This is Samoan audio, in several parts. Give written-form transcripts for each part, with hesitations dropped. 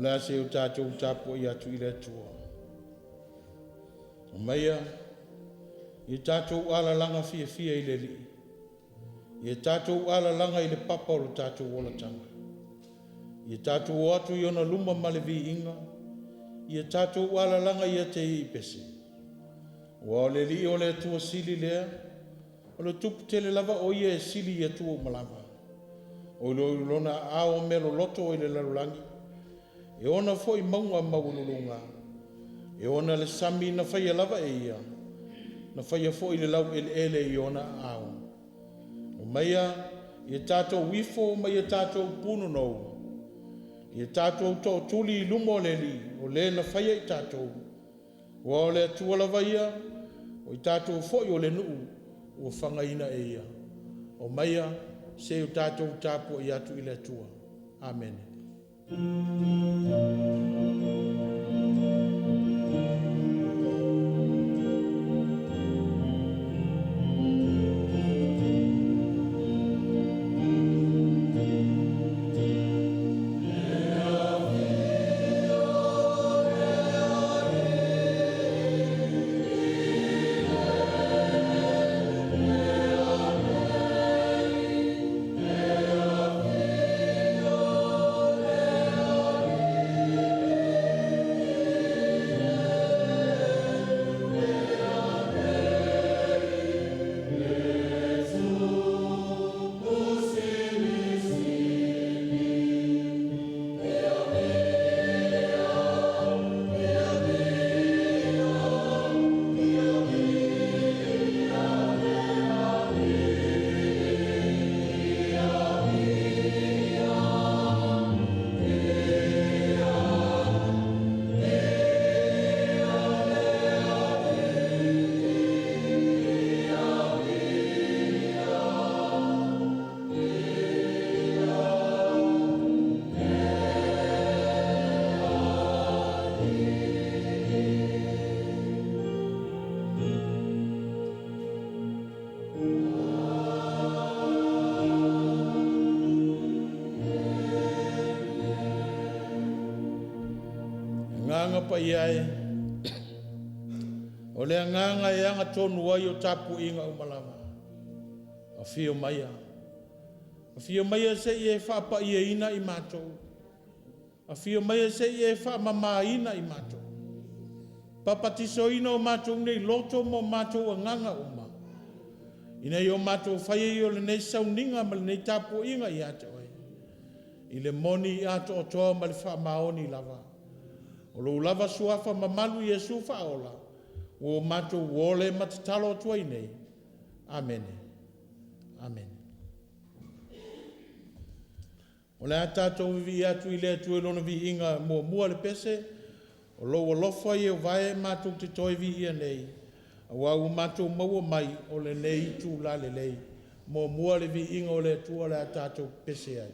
O le a se o tatou tapuai atu i le Atua. Omaia, ia tatou alalaga fiafia i le Alii, ia tatou alalaga i le papa o lo tatou olataga. Ia tatou o atu i ona luma ma le viiga, ia tatou alalaga ia te ia i pese. Aua o le Alii o le Atua sili lea, o le Tupu tele lava o Ia e sili i Atua uma lava. O lo o i Lona aao mea loloto o i le lalolagi, e ona foi mauga maualuluga. E ona le sami na faia lava e Ia, na faia foi le laueleele i Ona aao. Omaia, ia tatou ifo ma ia tatou punonou, ia tatou tootuli i luma o le Alii, o Le na faia i tatou, aua o le Atua lava Ia, o i tatou foi o le nuu ua fagaina e Ia. Omaia, se i o tatou tapuai atu i le Atua. Amene. Agaga Paia e, o le agaga e agatonu ai o tapuaiga uma lava, afio maia, afio maia se i e faapaiaina i matou, afio maia se i e faamamaina i matou, papatisoina o matou nei loto ma o matou agaga uma, ina ia o matou faia ia o lenei sauniga ma lenei tapuaiga ia te Oe, i le moni atoatoa ma le faamaoni lava. O lou lava Suafa mamalu Iesu Faaola, ua o matou ole ma tatalo atu ai nei. Amene. Amene. O le a tatou vivii atu i le Atua i Lona viiga, muamua le pese, o lou alofa Ieova e matou te toe viia nei, aua ua matou maua mai o lenei itula lelei. Muamua le viiga o le Atua o le a tatou pepese ai.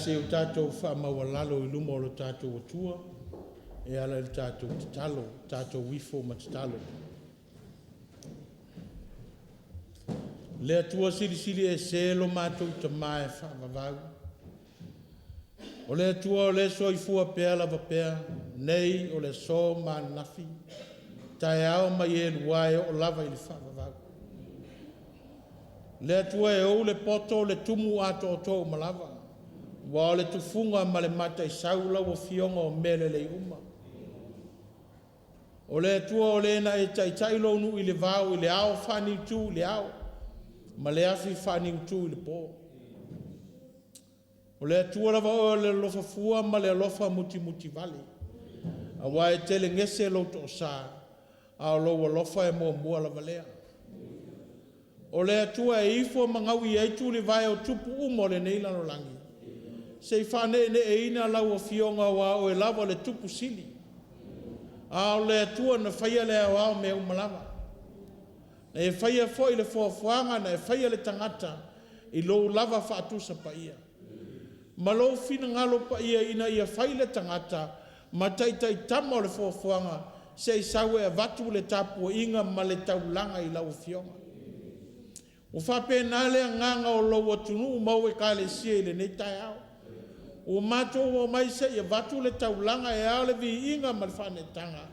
se i o tatou faamaualalo i luma o lo tatou Atua e ala i le tatou tatalo, tatou ifo ma tatalo. Le Atua silisili ese lo matou Tama e faavavau, o le Atua o le soifua pea lava pea, nei o le aso ma ananafi, taeao ma ielua e oo lava i le faavavau. Le Atua e ou le poto, le tumu atoatoa uma lava, aua o le tufuga ma le mataisau lau Afioga o mea lelei uma. O le Atua o le na e taitai lou nuu i le vao i le ao faaniutu i le ao, ma le afi faaniutu i le po. O le Atua lava oe o le alofa fua ma le alofa mutimutivale, aua e telegese lou toasa, a o lou alofa e muamua lava lea. O le Atua e ifo ma gaui ai tulivae o tupu uma o lenei lalolagi, se i faaneeneeina lau Afioga aua o oe lava o le Tupu Sili, a o le Atua na faia le aoao o mea uma lava. Na e faia foi le foafoaga, na e faia le tagata i lou lava faatusa paia, ma lou finagalo paia ina ia fai le tagata ma taitaitama o le foafoaga se i sau e avatu le tapuaiga ma le taulaga i lau Afioga. Ua faapena le agaga o lou atunuu ma ou ekalesia i lenei taeao. Ua matou omai se i avatu le taulaga e ao le viiga ma le faaneetaga,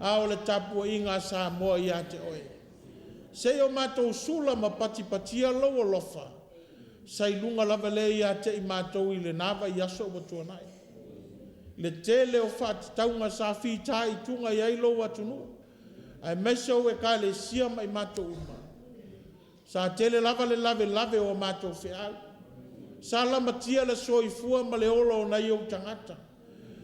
a o le tapuaiga a Samoa ia te oe. Se i o matou sula ma patipatia lou alofa, sa i luga lava lea ia te i matou i lena vaiaso ua tuanai. Le tele o faatatauga sa fitaituga i ai lou atunuu, aemaise ou ekalesia ma i matou uma. Sa tele lava le lavelave o a matou feau. Sa lamatia le soifua ma le ola o nai ou tagata.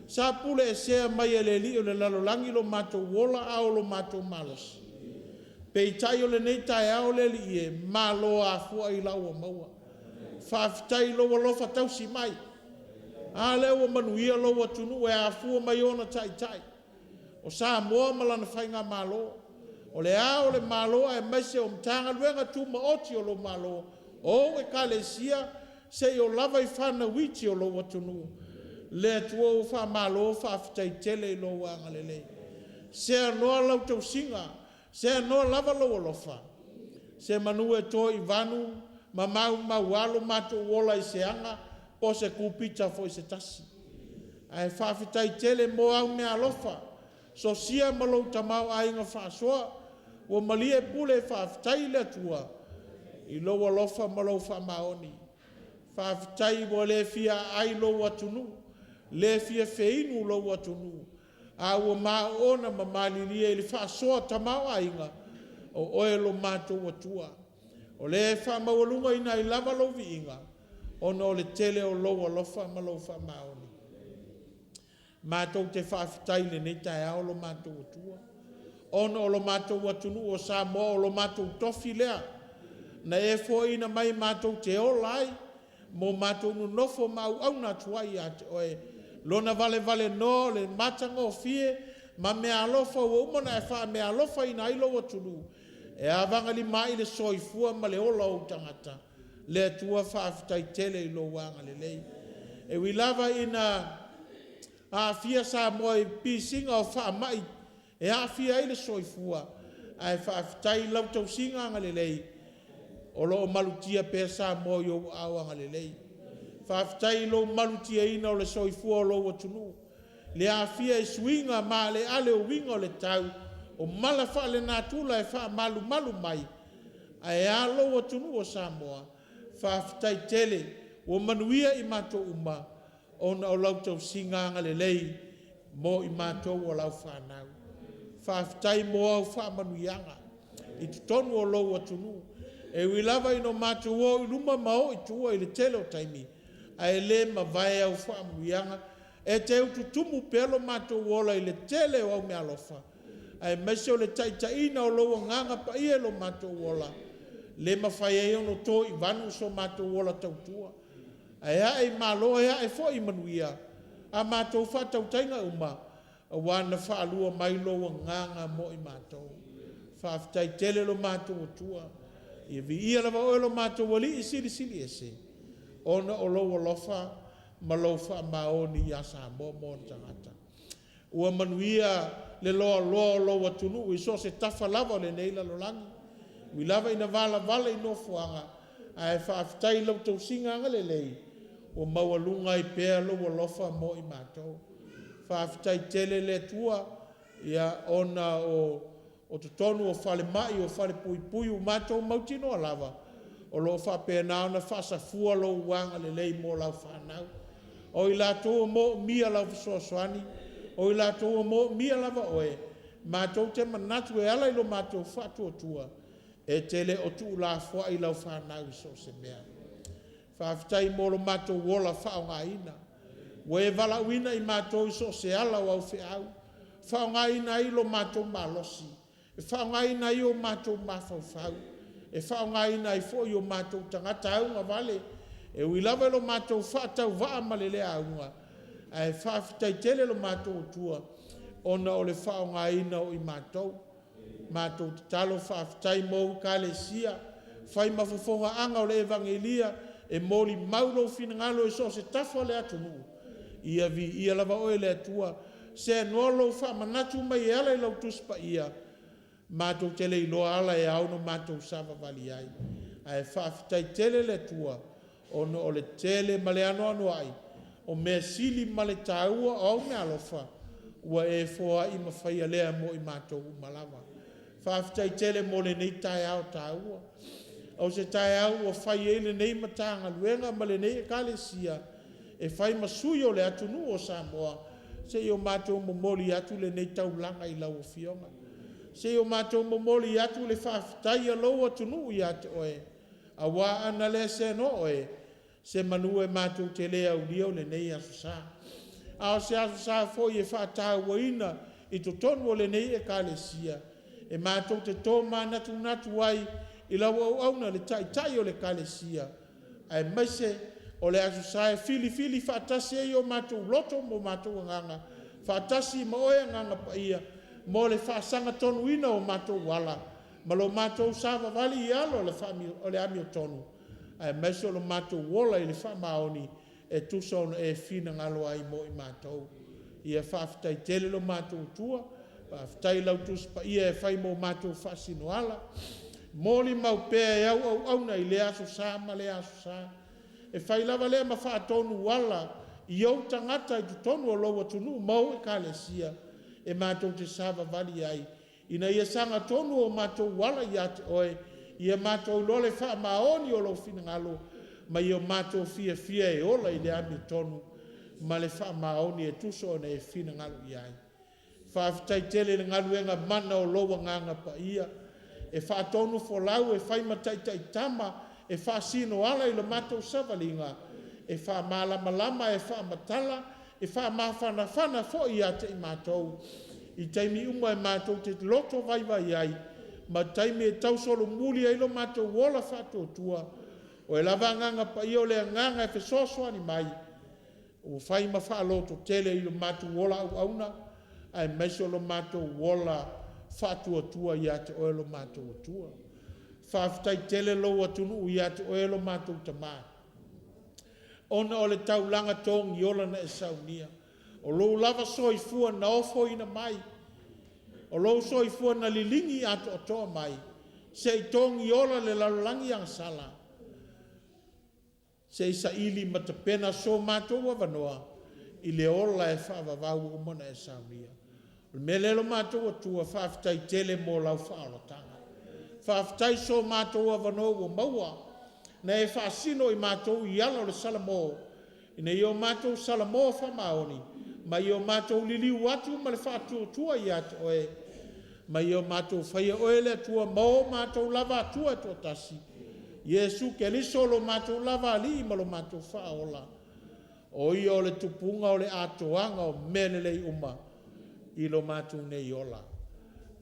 Sa puleesea mai e le alii o le lalolagi lo matou ola a o lo matou malosi. Peitai o lenei taeao le Alii e, malo afua ailao ua maua. Faafetai i lou alofa tausi mai. A lea ua manuia lou atunuu e afua mai ona taitai, o Samoa ma lana Faigamalo, o le Ao o le Malo aemaise o Matagaluega Tumaoti o lou Malo, o ou Ekalesia, seia oo lava i fanau iti o lou atunuu. Le Atua ua faamalo faafetai tele i lou agalelei. Seanoa lau tausiga, seanoa lava lou alofa, semanu e to i vanu ma maumauā lo matou ola i se aga po o se kupita foi se tasi. Ae faafetai tele mo au meaalofa, sosia ma lou tamaoaiga faasoa, ua malie pule faafetai i le Atua i lou alofa ma lou faamaoni. Faafetai ua le fia aai lou atunuu, le fia feinu lou atunuu, a ua maoona ma malilie i le faasoa tamaoaiga, o oe lo matou Atua. O lea e faamaualugaina ai lava lou viiga, ona o le tele o lou alofa ma lou faamaoni. Matou te faafetai i lenei taeao lo matou Atua, ona o lo matou atunuu o Samoa, o lo matou tofi lea, na e foaiina mai matou te ola ai, mo matou nonofo ma auauna atu ai ia te oe, Lona valevalenoa o le matagofie ma meaalofa ua uma ona e faameaalofaina ai lou atunuu, e avagalima ai le soifua ma le ola o ou tagata. Le Atua faafetai tele i lou agalelei. E ui lava ina aafia Samoa i pisiga o faamai e aafia ai le soifua, ae faafetai i lau tausiga agalelei o lo o malutia pea Samoa i ou aao agalelei. Faafetai i lou malutiaina o le soifua o lou atunuu, le aafia i suiga maaleale o uiga o le tau, o mala faalenatura e faamalumalu mai, ae a lou atunuu o Samoa? Faafetai tele ua manuia i matou uma ona o lau tausiga agalelei mo i matou o lau fanau. Faafetai mo au faamanuiaga i totonu o lou atunuu. E ui lava ina matou o i luma ma o i tua i le tele o taimi, ae le mavae au faamanuiaga. E te ututumu pea lo matou ola i le tele o au meaalofa, aemaise o le taitaiina o lou Agaga Paia i lo matou ola, le mafai ai ona to i vanu so matou ola tautua. Ae ae i malo e ae foi i manuia a matou faatautaiga uma, aua na faalua mai lou Agaga mo i matou. Faafetai tele lo matou Atua. Ia viia lava oe lo matou Alii Silisili Ese, ona o lou alofa. ma lou faamaoni ia Samoa ma ona tagata. Ua manuia le loaloa o lou atunuu i so o se tafa lava o lenei lalolagi, e ui lava ina valavala i nofoaga, ae faafetai i lau tausiga agalelei ua maualuga ai pea lou alofa mo i matou. Faafetai tele le Atua ona o totonu o falemai o falepuipui ua matou mautinoa lava, o lo o faapena ona faasafua lou agalelei mo lau fanau. O i latou o moomia lau fesoasoani, o i latou o moomia lava oe, matou te manatu e ala i lo matou faatuatua, e te le o tuulafoai lau fanau i so o se mea. Faafetai mo lo matou ola faaaogaina. Ua e valaauina i matou i so o se ala o au feau, faaaogaina ai lo matou malosi, e faaaogaina ai o matou mafaufau, e faaaogaina ai foi o matou tagata augavale. E ui lava i lo matou faatauvaa ma le le auga, ae faafetai tele lo matou Atua ona o le faaaogaina o i matou. Matou tatalo faafetai mo Ekalesia, fai ma fofogaaga o le Evagelia e molimau lou finagalo i so o se tafa o le atunuu, ia viia lava oe le Atua. Seanoa lou faamanatu mai e ala i lau Tusi Paia, matou te le iloa ala e ao ona matou savavali ai. Ae faafetai tele le Atua ona o le tele ma le anoanoai o mea sili ma le taua o au meaalofa ua e foai ma faia lea mo i matou uma lava. Faafetai tele mo lenei taeao taua. O se taeao ua fai ai lenei Matagaluega ma lenei Ekalesia e fai ma sui o le atunuu o Samoa, se i o matou momoli atu lenei taulaga i lau Afioga. Se i o matou momoli atu le faafetai a lou atunuu ia te oe, aua ana le seanoa oe, semanu e matou te le aulia lenei Aso Sa. A o se Aso Sa foi e faatauaina i totonu o lenei Ekalesia, e matou te tomanatunatu ai i lau auauna le Taitai o le Ekalesia, aemaise o le Aso Sa e filifili faatasi ai o matou loto ma o matou agaga, faatasi ma oe Agaga Paia, mo le faasagatonuina o matou ala, ma lo matou savavali i ala o le amiotonu, aemaise o lo matou ola i le faamaoni, e tusa ona e finagalo ai mo i matou. Ia faafetai tele lo matou Atua, faafetai i lau Tusi Paia e fai mo matou faasinoala, molimau pea e au auauna i lea Aso Sa ma lea Aso Sa. E fai lava lea ma faatonuala i ou tagata i totonu o lou atunuu ma ou Ekalesia e matou te savavali ai, ina ia sagatonu o matou ala ia te oe, ia matou iloa le faamaoni o lou finagalo, ma ia matou fiafia e ola i le amiotonu ma le faamaoni e tusa ona e finagalo i ai. Faafetai tele i le galuega mana o lou Agaga Paia e faatonufolau e fai ma taitaitama e faasinoala i le matou savaliga, e faamalamalama e faamatala, e faamafanafana foi ia te i matou i taimi uma e matou te loto vaivai ai ma taimi e tausolomuli ai lo matou ola faatuatua. O Oe lava Agaga Paia o le Agaga e fesoasoani mai ua fai ma faalototele i lo matou ola auauna aemaise o lo matou ola faatuatua ia te Oe lo matou Atua. Faafetai tele lou atunuu ia te Oe lo matou Tama, ona o le taulaga togiola na e saunia, o lou lava soifua na ofoina mai, o lou soifua na liligi atoatoa mai, se i togiola le lalolagi agasala, se i saili ma tapena so matou avanoa i le ola e faavavau ua uma ona e saunia. O le mea lea lo matou Atua, faafetai tele mo lau faaolataga. Faafetai i so matou avanoa ua maua, na e faasino i matou i ala o le salamo, ina ia o matou salamo faamaoni, ma ia o matou liliu atu ma le faatuatua ia te Oe, ma ia o matou faia Oe le Atua ma o matou lava Atua e toatasi, Iesu Keriso lo matou lava Alii ma lo matou Faaola, o Ia o le tupuga o le atoaga o mea lelei uma i lo matou nei ola.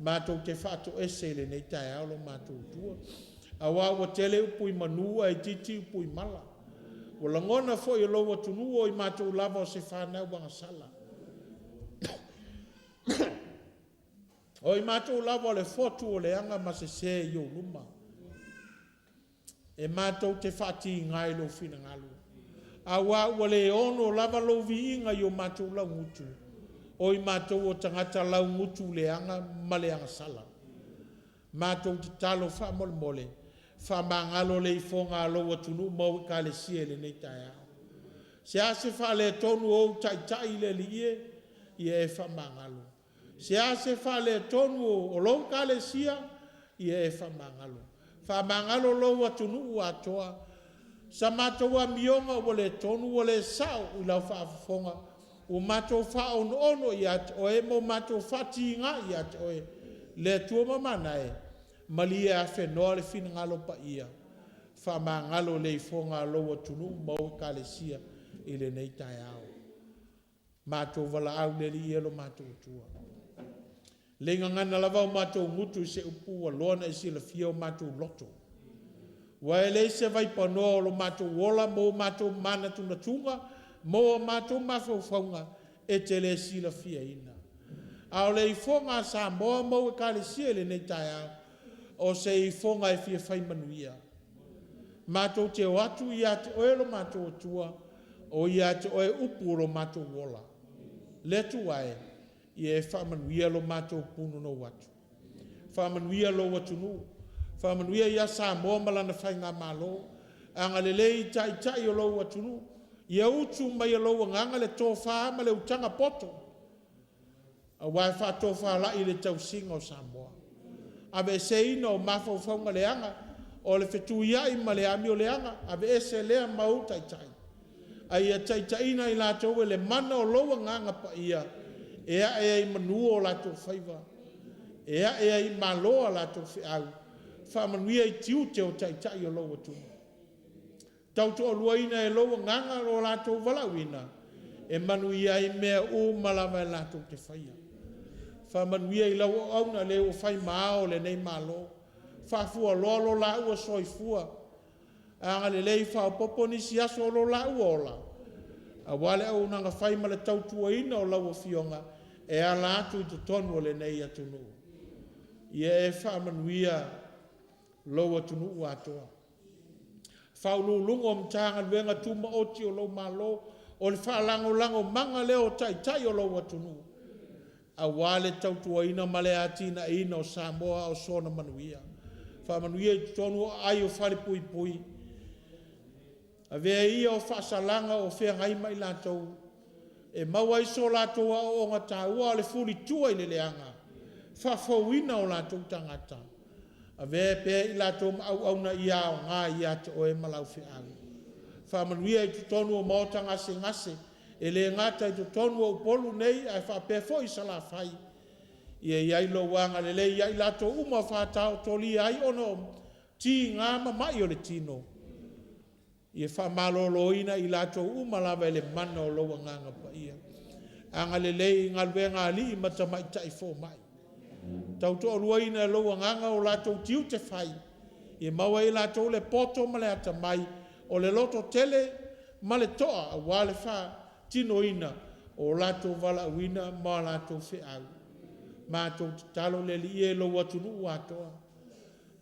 Matou te faatoese i lenei taeao lo matou Atua, aua ua tele upu i manu ae itiiti upu i mala. Ua lagona foi e lou atunuu o i matou lava o se fanau agasala. O i matou lava o le fotu o leaga ma sese i ou luma. E matou te faatiga i lou finagalo. Auā ua le ono lava lou viiga i o matou laugutu, o i matou o tagata laugutu leaga ma le agasala. Matou tatalo faamolemole, faamagalo le ifoga a lou atunuu ma ou ekalesia i lenei taeao. Se a se faaletonu o ou taitai le Alii e, ia e faamagalo. Se a se faaletonu o lou ekalesia, ia e faamagalo. Faamagalo lou atunuu atoa. Sa matou amioga ua le tonu ua le sao i lau faafofoga, ua matou faaonoono ia te oe ma ua matou faatiga ia te oe, le Atua mamana e, malie afenoa le finagalo paia, faamagalo le ifoga a lou atunuu ma ou ekalesia i lenei taeao. Matou valaau le Alii e lo matou Atua. Le gagana lava o matou gutu i se upu ua loa ona e silafia o matou loto. Ua e leai se vaipanoa o lo matou ola ma o matou manatunatuga ma o matou mafaufauga e te le silafiaina. A o le ifoga a Samoa ma ou ekalesia i lenei taeao, o se ifoga e fia fai manuia. Matou te o atu ia te oe lo matou Atua, o ia te oe upu o lo matou ola. Le Atua e, ia e faamanuia lo matou punonou atu. Faamanuia lou atunuu, faamanuia ia Samoa ma lana faigamalo, agalelei i taitai o lou atunuu, ia utu mai e lou agaga le tofa ma le utaga poto, aua e faatofalai i le tausiga o Samoa. Aveeseina o mafaufauga leaga, o le fetuiai ma le amioleaga, aveese lea ma ou taitai, a ia taitaiina i latou e le mana o lou agaga paia e ae ai i manu o latou faiva, e ae ai i malo a latou feau, faamanuia i tiute o taitai o lou atunuu. Tautoaluaina e lou agaga lo latou valaauina, e manuia ai mea uma lava e latou te faia. Faamanuia i lau auauna le ua fai ma ao o lenei Malo, faafualoa lo laua soifua, agalelei faaopoopo nisi aso o lo laua ola, aua le auaunaga fai ma le tautuaina o lau Afioga e ala atu i totonu o lenei atunuu. Ia e faamanuia lou atunuu atoa. Ofisa Sili o Pulega o Matagaluega Tumaoti o lou Malo, o le faalagolagomaga lea o Taitai o lou atunuu, aua le tautuaina ma le atinaeina o Samoa a o sona manuia. Faamanuia i totonu o aai o falepuipui, avea ia o faasalaga o feagai ma i latou, e maua ai so latou aoaoga taua, a o le fulitua i le leaga, faafouina o latou tagata, avea pea i latou ma auauna ia aoga ia te oe ma lau feau. Faamanuia i totonu o maota gasegase, e le gata i totonu o Upolu nei ae faapea foi i Salafai. Ia i ai lou agalelei ia i latou uma o faataotolia ai ona o tiga ma mai o le tino, ia faamaloloina i latou uma lava e le mana o lou Agaga Paia. Agalelei i galuega a alii ma tamaitai fomai. Tautoaluaina e lou Agaga o latou tiute fai, ia maua e i latou le poto ma le atamai, o le lototele ma le toa aua le faatinoina o latou valaauina ma latou feau. Matou tatalo le Alii e i lou atunuu atoa.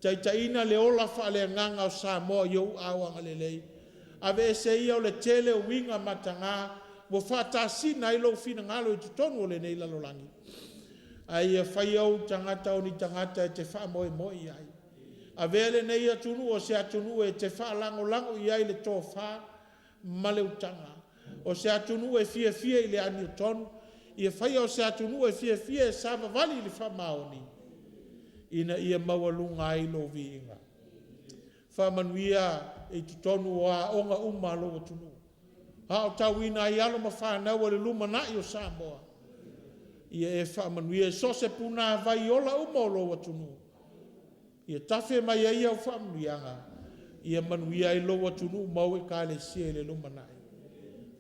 Taitaiina le ola faaleagaga o Samoa i ou aao agalelei. Aveese ia o le tele o uiga mataga ua faatasina ai lou finagalo i totonu o lenei lalolagi, a ia faia ou tagata o ni tagata e te faamoemoe i ai. Avea lenei atunuu o se atunuu e te faalagolago i ai le tofa ma le utaga, o se atunuu e fiafia i le amiotonu, ia faia o se atunuu e fiafia e savavali i le faamaoni, ina ia maualuga ai lou viiga. Faamanuia i totonu o aoga uma a lou atunuu, aotauina ai alo ma fanau a le lumanai o Samoa, ia e faamanuia i so o se punavai ola uma o lou atunuu, ia tafe mai ai au faamanuiaga, ia manuia ai lou atunuu ma au ekalesia i le lumanai.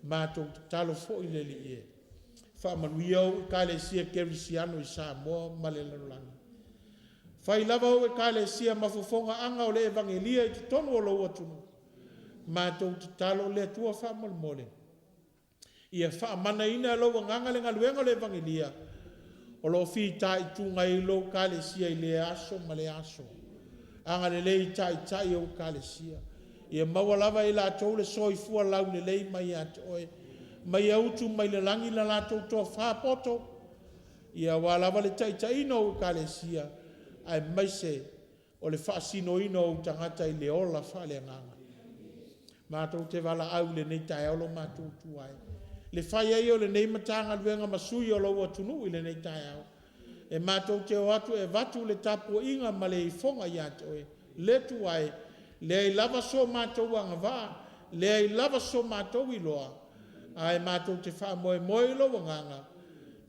Matou tatalo foi le Alii e, faamanuia au ekalesia kerisiano i Samoa ma le lalolagi. Fai lava au ekalesia ma fofogaaga o le evagelia i totonu o lou atunuu. Matou tatalo le Atua faamolemole, ia faamanaina e lou agaga le galuega o le evagelia o lo o fitaituga ai lou ekalesia i lea aso ma lea aso. Agalelei i taitai o ekalesia. Ia maua lava e i latou le soifua laulelei mai ia te Oe, ma ia utu mai le lagi la latou tofa poto, ia aua lava le taitaiina o Ekalesia, aemaise o le faasinoina o ou tagata i le ola faaleagaga. Matou te valaau i lenei taeao lo matou Atua e, le fai ai o lenei Matagaluega ma sui o lou atunuu i lenei taeao, e matou te o atu e avatu le tapuaiga ma le ifoga ia te Oe, le Atua e, leai lava so matou agavaa, leai lava so matou iloa, ae matou te faamoemoe i lou Agaga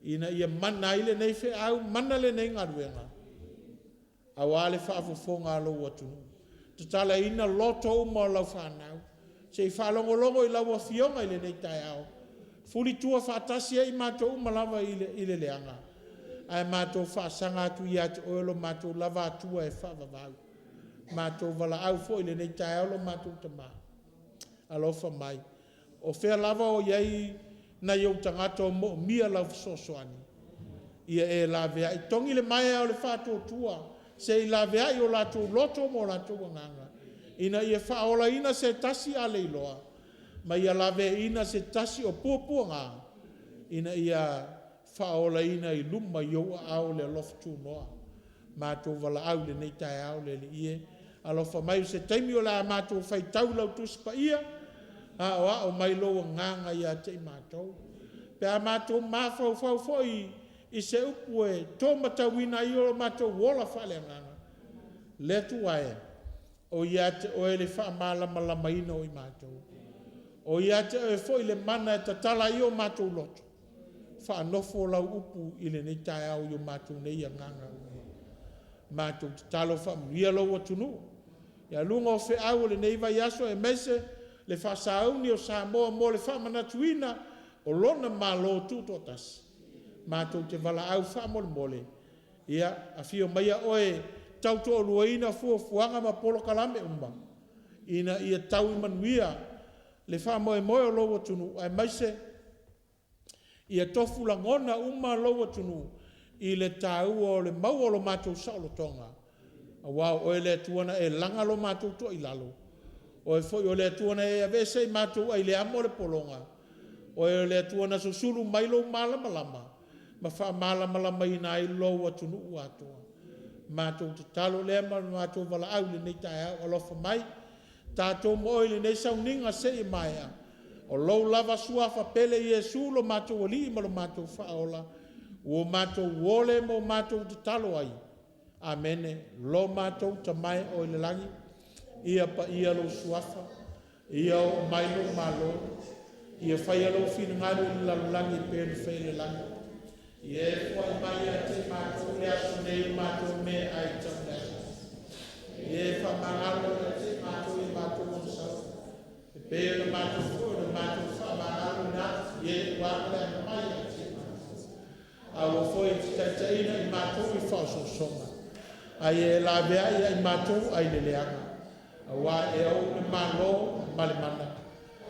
ina ia mana ai lenei feau, mana lenei galuega, aua le faafofoga a lou atunuu. Tatalaina loto uma o lau fanau, se i faalogologo i lau Afioga i lenei taeao, fulitua faatasi ai matou uma lava i le leaga, ae matou faasaga atu ia te Oe lo matou lava Atua e faavavau. Matou valaau foi i lenei taeao lo matou Tama, alofa mai. O fea lava o i ai nai ou tagata o moomia lau fesoasoani, ia e laveai. Togi le maea o le faatuatua se i laveai o latou loto ma o latou agaga, ina ia faaolaina se tasi aleiloa, ma ia laveaiina se tasi o puapuaga, ina ia faaolaina i luma i ou aao le alofa tunoa. Matou valaau i lenei taeao le Alii e, alofa mai i se taimi o le a matou faitau i lau Tusi Paia, aoao mai lou Agaga ia te i matou. Pe a matou mafaufau foi i se upu e to matauina ai lo matou ola faaleagaga, le Atua e, o ia te Oe le faamalamalamaina o i matou. O ia te Oe foi le mana e tatala ai o matou loto, faanofo lau upu i lenei taeao i o matou nei agaga. Matou tatalo faamanuia lou atunuu i luga o feau o lenei vaiaso aemaise le faasauni o Samoa mo le faamanatuina o lona Malo Tutoatasi. Matou te valaau faamolemole, ia afio maia oe e tautoaluaina fuafuaga ma polokalame uma ina ia tau i manuia le faamoemoe o lou atunuu, aemaise ia tofu lagona uma lou atunuu i le taua o le maua o lo matou saolotoga, aua o Oe le Atua na e laga lo matou toailalo, o Oe foi o le Atua na e aveese i matou ai le amo o le pologa, o Oe o le Atua na susulu mai lou malamalama ma faamalamalamaina ai lou atunuu atoa. Matou tatalo lea ma le matou valaau i lenei taeao, alofa mai, tatou ma Oe i lenei sauniga seia maea, o lou lava Suafa pele Iesu lo matou Alii ma lo matou Faaola, ua matou ole ma o matou tatalo ai. Amene. Lo matou Tama e o i le lagi, ia paia lou Suafa, ia oo mai lou Malo, ia faia lou finagalo i le lalolagi e pei ona faia i le lagi. Ia e foai mai ia te matou i le aso nei o matou meaai tau i le aso. Ia e faamagalo ia te matou i matou onosau, e pei ona matou foi ona matou faamagaloina atu i e ua aga le aga mai ia te matou. Aua foi e te taitaiina i matou i faaosoosoga, ae ia e laveai ia i matou ai le leaga, aua e ou le Malo ma le mana,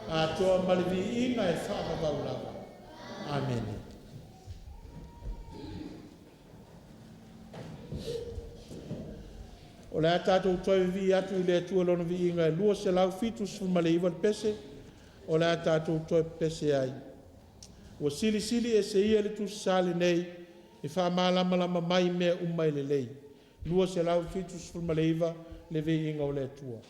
atoa ma le viiga e faavavau lava. Amene. O le a tatou toe vivii atu i le Atua i Lona viiga e 279 le pese, o le a tatou toe pepese ai. Ua silisili ese ia le Tusi Sa lenei e faamalamalama mai mea uma e lelei. 279 le viiga o le Atua.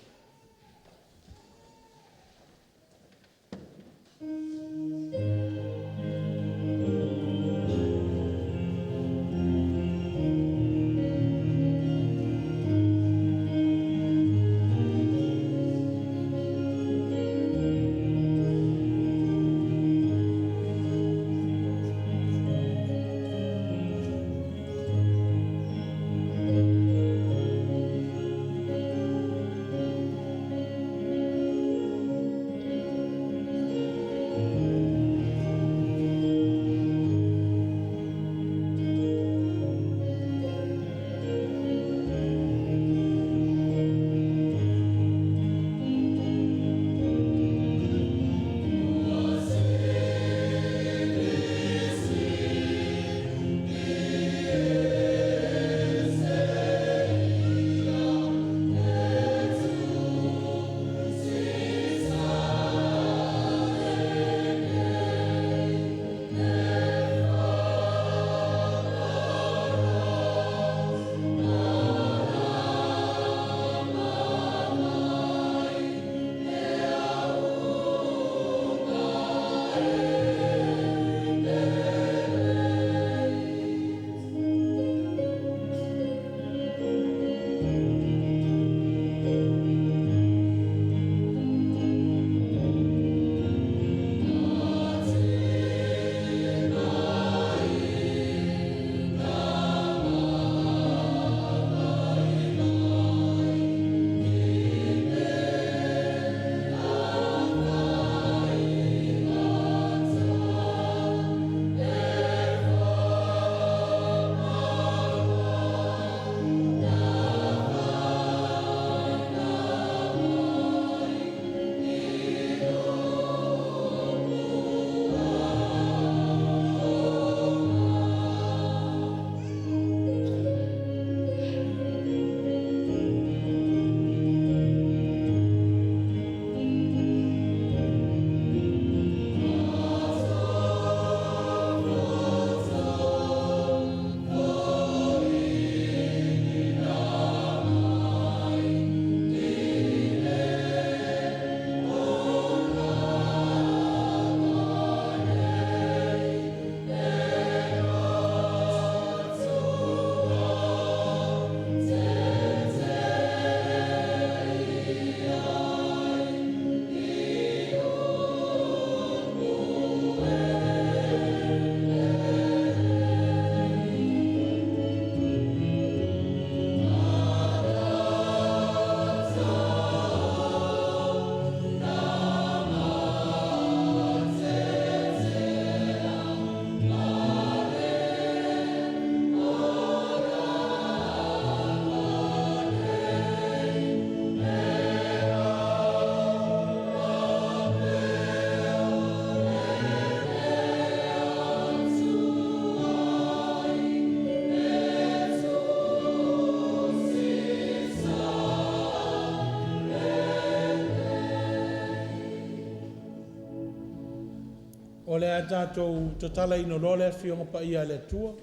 O le a tatou tatalaina loa le Afioga Paia a le Atua.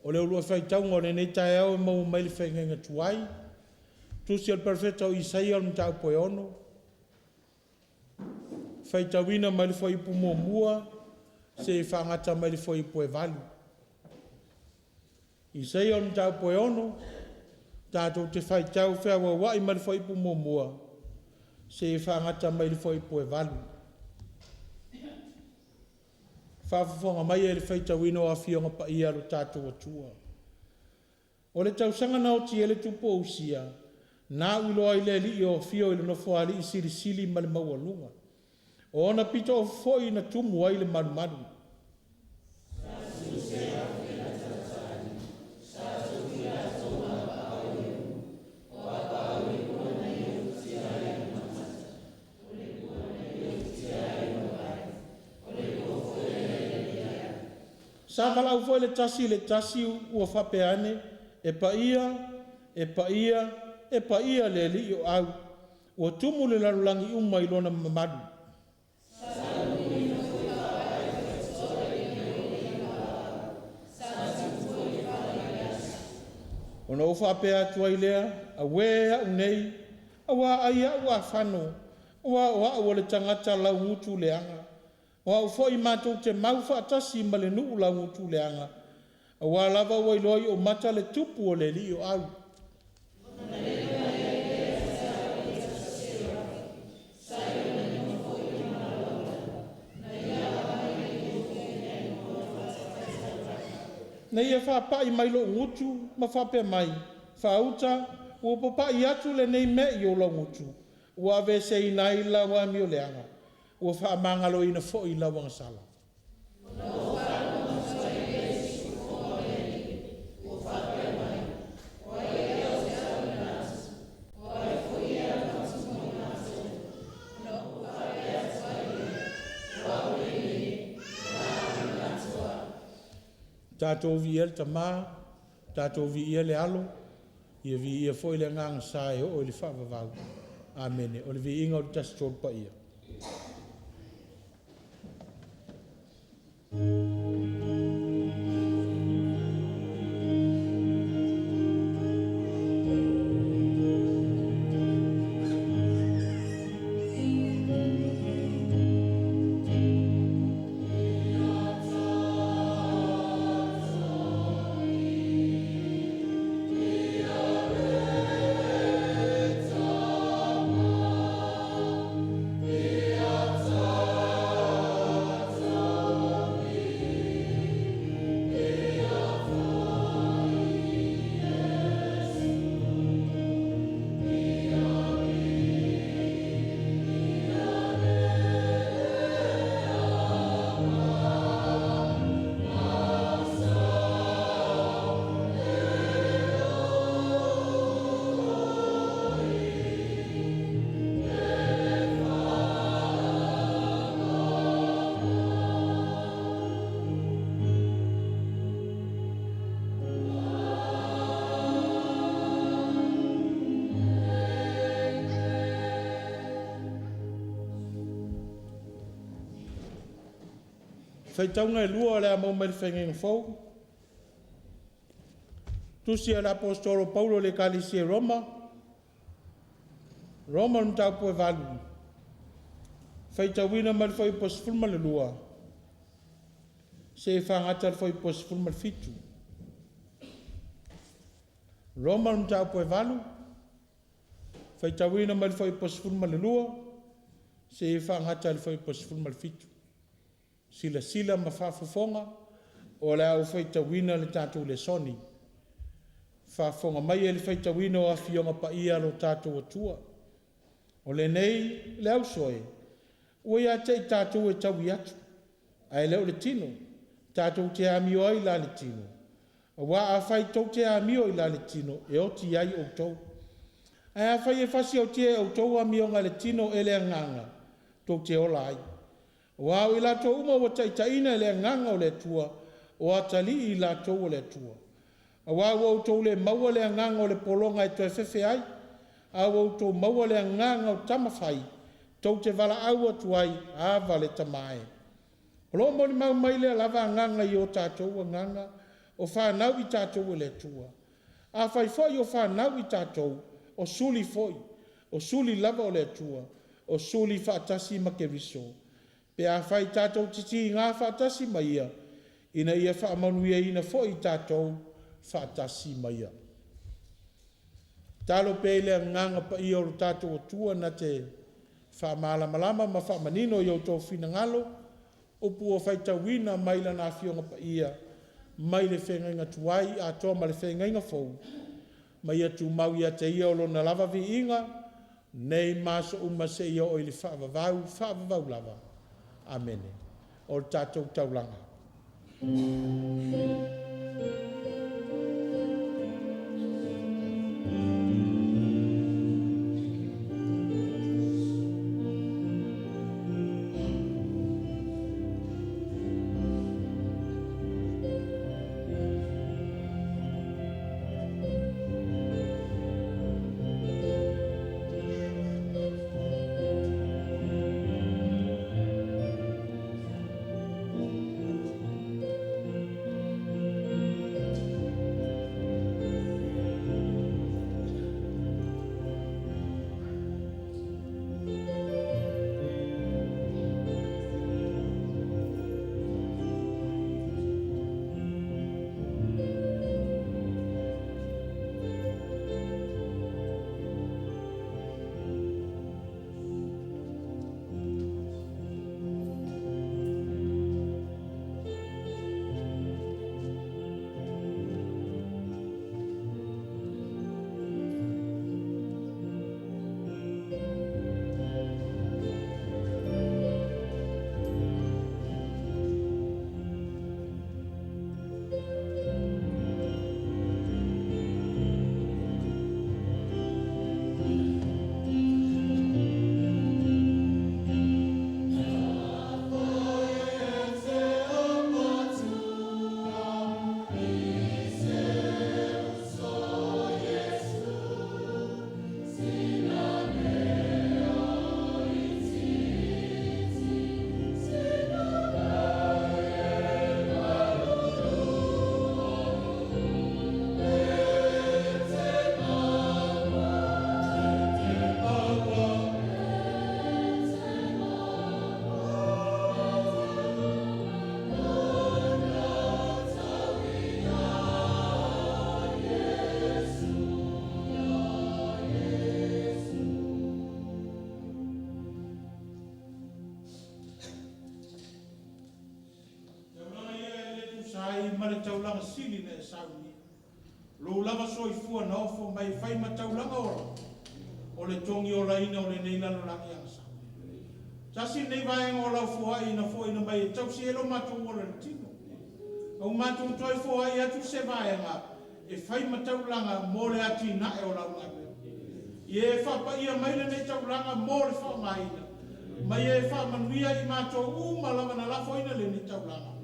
O le uluai faitauga o lenei taeao e maua mai le faigaiga tuai, Tusi a le Perofeta o Isaia o le mataupu e 6, faitauina mai le fuaiupu 1 seia faagata mai le fuaiupu e 8. Isaia o le mataupu e 6, tatou te faitau feauauai mai le fuaiupu 1 seia faagata mai le fuaiupu e 8. Faafofoga mai i le faitauina o Afioga Paia a lo tatou Atua. O le tausaga na oti ai le tupu o Usia, na alu loa i le Alii o afio i le Nofoalii silisili ma le maualuga. O ona pito foi na tumu ai le malumalu. Sa valaau foi le tasi i le tasi ua faapea ane, e paia, e paia, e paia le Alii o Au, ua tumu le lalolagi uma i lona mamalu. Ona ou faapea atu ai lea, auē au nei, aua ai au afano, aua o au o le tagata laugutu leaga, o au foi matou te mau faatasi ma le nuu laugutu leaga, aua lava ua iloa i ou mata le tupu o le Alii o Au. Na ia faapai mai lou gutu ma faapea mai, faauta, ua papai atu lenei mea i ou laugutu, ua aveeseina ai lau amioleaga, ua faamagaloina foi lau agasala. Tatou viia le Tama, tatou viia le Alo, ia viia foi le Agaga Sa e oo i le faavavau. Amene. O le viiga o le Tasi Tolu Paia. Faitauga e lua o le a maua mai le Faigaiga Fou. Tusi a le Aposetolo Paulo i le Ekalesia i Roma, Roma le mataupu e 8, faitauina mai le fuaiupu e 12 seia fagata le fuaiupu e 17. Roma le mataupu e 8, faitauina mai le fuaiupu e 12 seia faagata le fuaiupu e 17. Silasila ma faafofoga, o le a ou faitauina le tatou lesoni. Faafofoga mai i le faitauina o Afioga Paia a lo tatou Atua. O lenei, le auso e, ua ia te i tatou e taui atu, ae le o le tino, tatou te amio ai la le tino. Aua afai tou te amio i la le tino, e oti ai outou. Ae afai e fasioti e outou amioga a le tino e le Agaga, tou te ola ai. Aua o i latou uma ua taitaiina e le Agaga o le Atua, o atalii i latou o le Atua. Aua ua outou le maua le agaga o le pologa e toe fefe ai, a ua outou maua le agaga o tama fai, tou te valaau atu ai, Aba le Tama e. O lo o molimau mai lea lava agaga i o tatou agaga, o fanau i tatou e le Atua. Afai foi o fanau i tatou, o suli foi, o suli lava o le Atua, o suli faatasi ma Keriso, pe afai tatou te tiga faatasi ma Ia, ina ia faamanuiaina foi tatou faatasi ma Ia. Tatalo pea i le Agaga Paia o lo tatou Atua na te faamalamalama ma faamanino i outou finagalo upu ua faitauina mai Lana Afioga Paia, mai le Feagaiga Tuai atoa ma le Feagaiga Fou, ma ia tumau ia te Ia o Lona lava viiga, nei ma aso uma seia oo i le faavavau, faavavau lava. Amene. O le tatou taulaga. Taulaga ia e le tusa ai ma le taulaga sili na e saunia. Lou lava soifua na ofo mai e fai ma taulaga ola, o le togiolaina o lenei lalolagi agasala. Tasi lenei vaega o lau foai na foaina mai e tausi ai lo matou ola i le tino. A ua matou toe foai atu se vaega e fai ma taulaga mo le atinae o lau galuega. Ia e faapaia mai lenei taulaga mo le faaaogaina, ma ia e faamanuia i matou uma lava na lafoina lenei taulaga.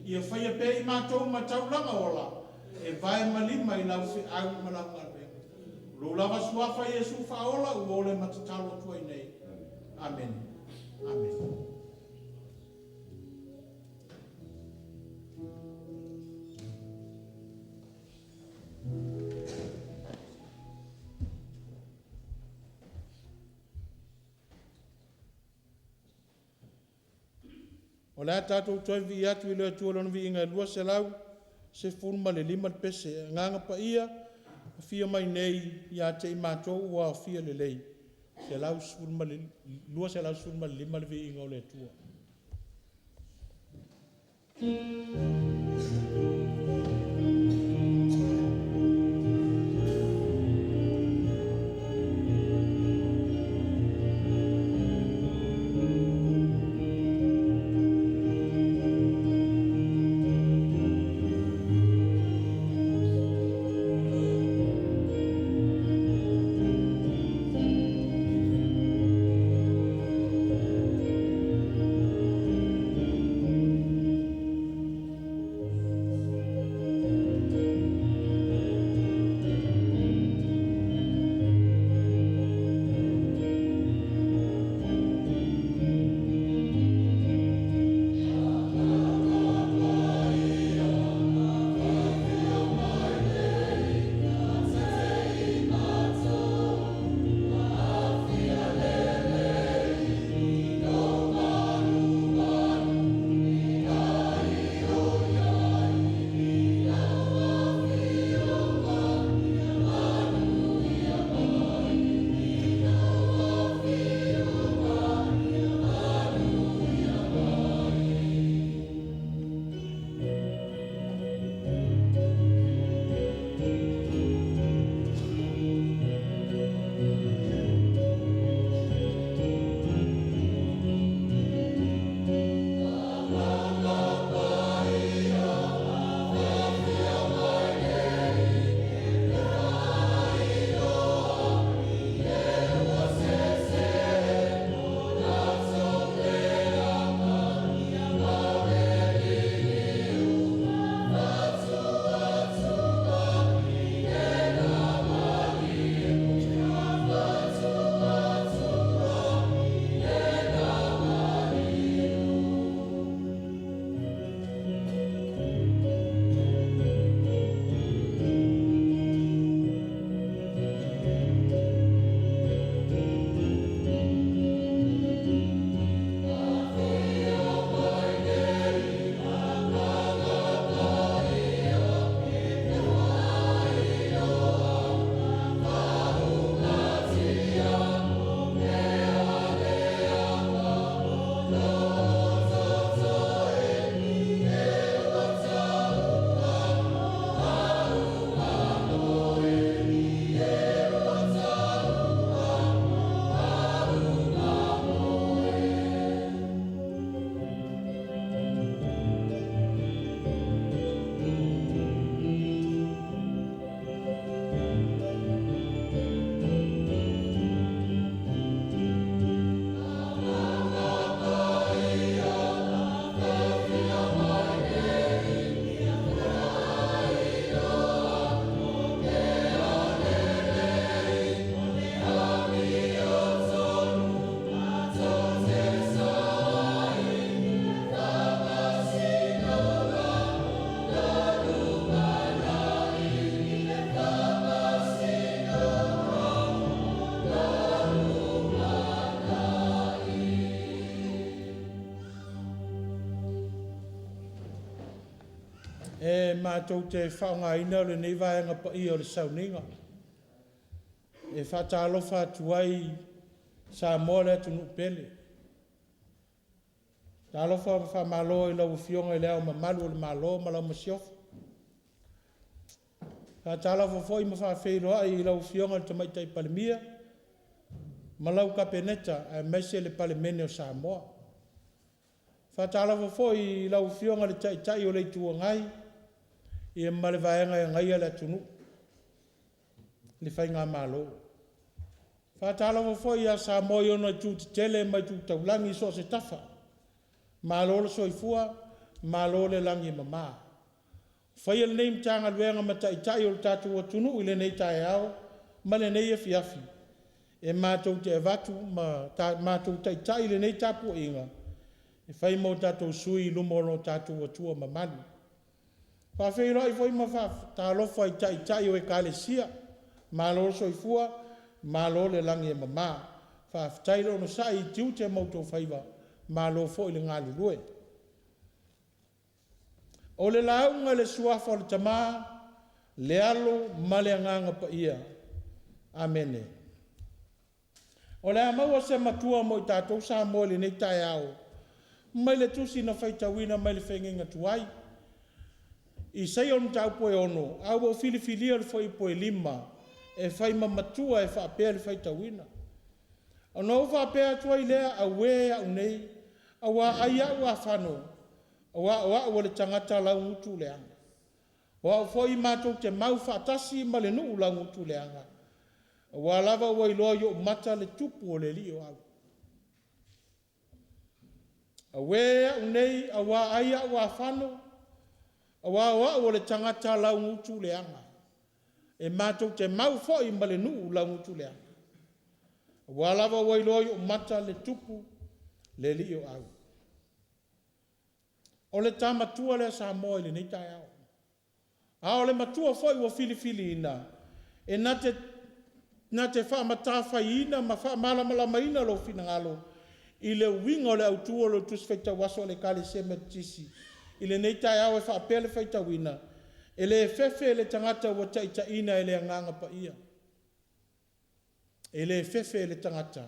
Ia faia pea i matou ma taulaga ola, e vae ma lima i lau feau ma lau galuega. O lou lava suafa Iesu faaola ua ole ma tatalo atu ai nei. Amene. Amene. O le a tatou toe vivii atu i le Atua i Lona viiga e 215 le pese. Agaga Paia, afio mai nei ia te i matou ua aofia lelei. 215 le viiga o le Atua. matou te faaaogaina lenei vaega paia o le sauniga e faatalofa atu ai Samoa le atunuu pele. Talofa ma faamalo i lau Afioga i Le Ao Mamalu o le Malo ma lau Masiofo. E faatalofa foi ma faafeiloai i lau Afioga i le Tamaitai Palemia ma lau Kapeneta aemaise le Palemene o Samoa. E faatalofa foi i lau Afioga i le Taitai o le Itu Agai ma le Vaega e Agaia le Atunuu, le Faigamalo. E faatalofa foi ia Samoa i ona itu tetele ma itu taulagi i so o se tafa, malo le soifua malo le lagi e mama. Ua faia lenei Matagaluega ma taitai o le tatou atunuu i lenei taeao ma lenei afiafi, e matou te avatu ma matou taitai lenei tapuaiga e fai ma o tatou sui i luma o lo tatou Atua mamalu. E faafeiloai foi ma faatalofa i Taitai o Ekalesia, malo le soifua malo le lagi e mama. Faafetai le onosai i tiute ma outou faiva, malo foi le galulue. O le lauga i le Suafa o le Tama, le Alo ma le Agaga Paia. Amene. O le a maua se matua mo i tatou Samoa i lenei taeao mai le tusi na faitauina mai le fegeiga tuai. Isaia o le mataupu e 6, ae ua ou filifilia le fuaiupu e 5 e fai ma matua e faapea le faitauina. Ona ou faapea atu ai lea, auē au nei, aua ai au a fano, aua o au o le tagata laugutu leaga. O au foi matou te mau faatasi ma le nuu laugutu leaga, aua lava ua iloa i ou mata le tupu o le alii o au. Auē au nei, aua ai au a fano, aua o au o le tagata laugutu leaga. E matou te mau foi ma le nuu laugutu leaga. Aua lava ua iloa i ou mata le tupu le alii o au. O le ta matua lea Samoa i lenei taeao. A o le matua foi ua filifiliina, e na te faamatafaiina ma faamalamalamaina lou finagalo i le uiga o le autu o le Tusi Faitau Aso a le Ekalesia Metotisi i lenei taeao e faapea le faitauina, e le fefe le tagata ua taitaiina e le Agaga Paia. E le fefe le tagata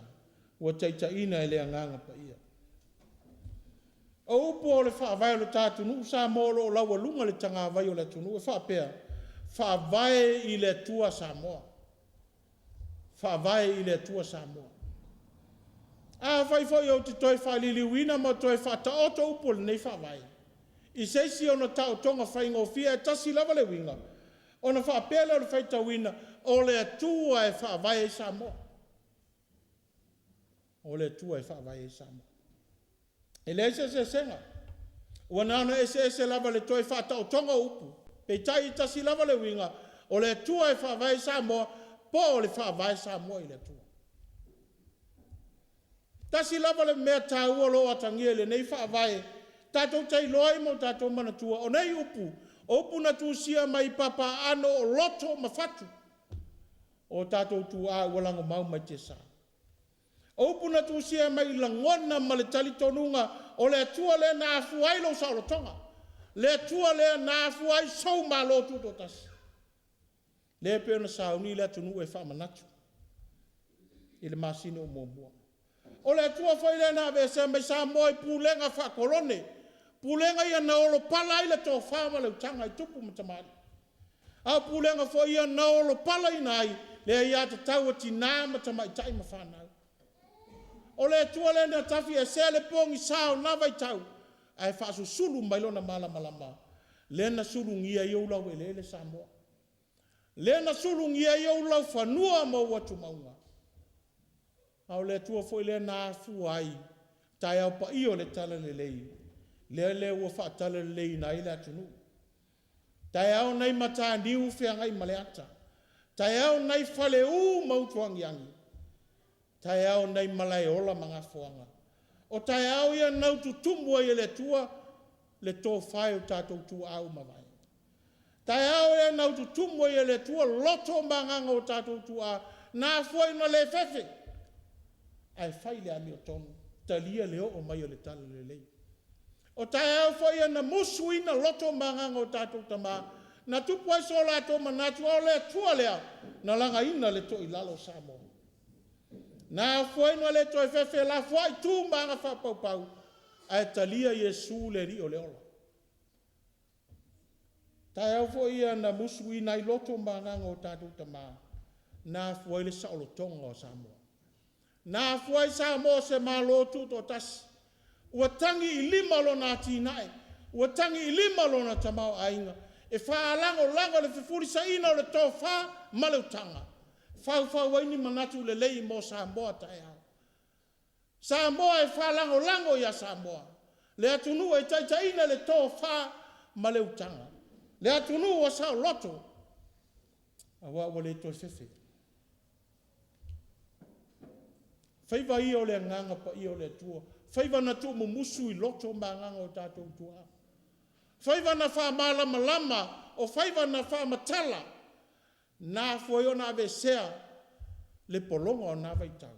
ua taitaiina e le Agaga Paia. O upu o le faavae o le ta atunuu Samoa o lo o laualuga i le tagavai o le atunuu e faapea, Faavae i le Atua Samoa. Faavae i le Atua Samoa. Afai foi ou te toe faaliliuina ma toe faataoto upu o lenei faavae i se isi ona taotoga faigofie ae tasi lava le uiga, ona faapea lea o le faitauina, o le Atua e faavae ai Samoa. O le Atua e faavae ai Samoa. E leai se eseesega, ua na ona eseese lava i le toe faataotoga o upu, peitai e tasi lava le uiga, o le Atua e faavae ai Samoa, po o le Faavae Samoa i le Atua. Tasi lava le mea taua o lo o atagia i lenei faavae tatou te iloa ai ma o tatou manatua, o nei upu, o upu na tusia mai i papaaano o loto ma fatu o tatou tuaa ua lagomau mai tiasa. O upu na tusia mai i lagona ma le talitonuga o le Atua lea na afua ai lou saolotoga, le Atua lea na afua ai sou Malo Tutoatasi, lea e pei ona sauni le atunuu e faamanatu i le masina o muamua. O le Atua foi lea na aveesea mai Samoa i pulega faa-kolone, pulega ia na olopala ai le tofa ma le utaga i tupu ma tamalii, a o pulega foi ia na olopalaina ai le aiatatau a tina ma tamaitai ma fanau. O le Atua lea na tafiesea le pogisa o na vaitau ae faasusulu mai Lona malamalama lea na sulugia ai ou laueleele Samoa, lea na sulugia ai ou laufanua ma ou atumauga, a o le Atua foi lea na afua ai taeao paia o le Talalelei, lele ua faatalaleleiina ai le atunuu. Taeao nai Mataniu Feagaimaleata, taeao nai Faleu ma Utuagiagi, taeao nai Malaeola ma Gafoaga, o taeao ia na ututumu ai e le Atua le tofa e o tatou tuaa ua mavae. Taeao ia na ututumu ai e le Atua loto ma agaga o tatou tuaa, na afua ai ona le fefe, ae fai le amiotonu, talia le oo mai o le Talalelei. O taeao foi ia na musuina loto ma agaga o tatou tama, na tupu ai so latou manatu, o le Atua lea na lagaina le toilalo o Samoa. Na afua ai ona le toe fefe lafoai tu ma aga faapaupau, ae talia Iesu le Alii o le ola. Taeao foi ia na musuina ai loto ma agaga o tatou tama, na afua ai le saolotoga o Samoa. Na afua ai Samoa o se Malo Tutoatasi, ua tagi i lima lona atinae, ua tagi i lima lona tamaoaiga, e faalagolago i le fefulisaiga o le tofa ma le utaga, faufau ai ni manatu lelei mo Samoa a taeao. Samoa e faalagolago ia Samoa, le atunuu e taitaiina i le tofa ma le utaga, le atunuu ua saoloto, aua ua le toe fefe. Faiva ia o le Agaga Paia o le Atua, faiva na tuumumusu i loto ma agaga o tatou tuaa, faiva na faamalamalama, o faiva na faamatala, na afua ai ona aveesea le pologa o na vaitau.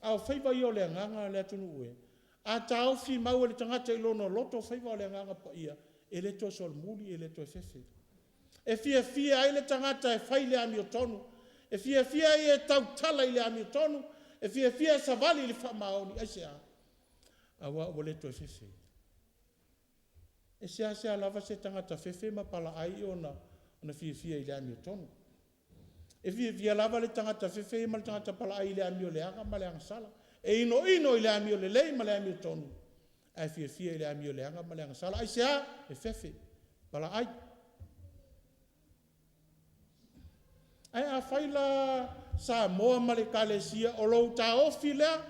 A o faiva ia o le agaga le atunuu e, a taofi mau e le tagata i lona loto faiva o le Agaga Paia, e le toe solomuli e le toe fefe. E fiafia ai le tagata e fai le amiotonu, e fiafia ia e tautala i le amiotonu, e fiafia e savali i le faamaoni. Aisea? Aua ua le toe fefe. E seasea lava se tagata fefe ma palaai ona fiafia i le amiotonu. E fiafia lava le tagata fefe ma le tagata palaai i le amio leaga ma le agasala. E inoino i le amio lelei ma le amiotonu, ae fiafia i le amio leaga ma le agasala. Aisea? E fefe, palaai. Ae afai la Samoa ma le Ekalesia o lou taofi lea,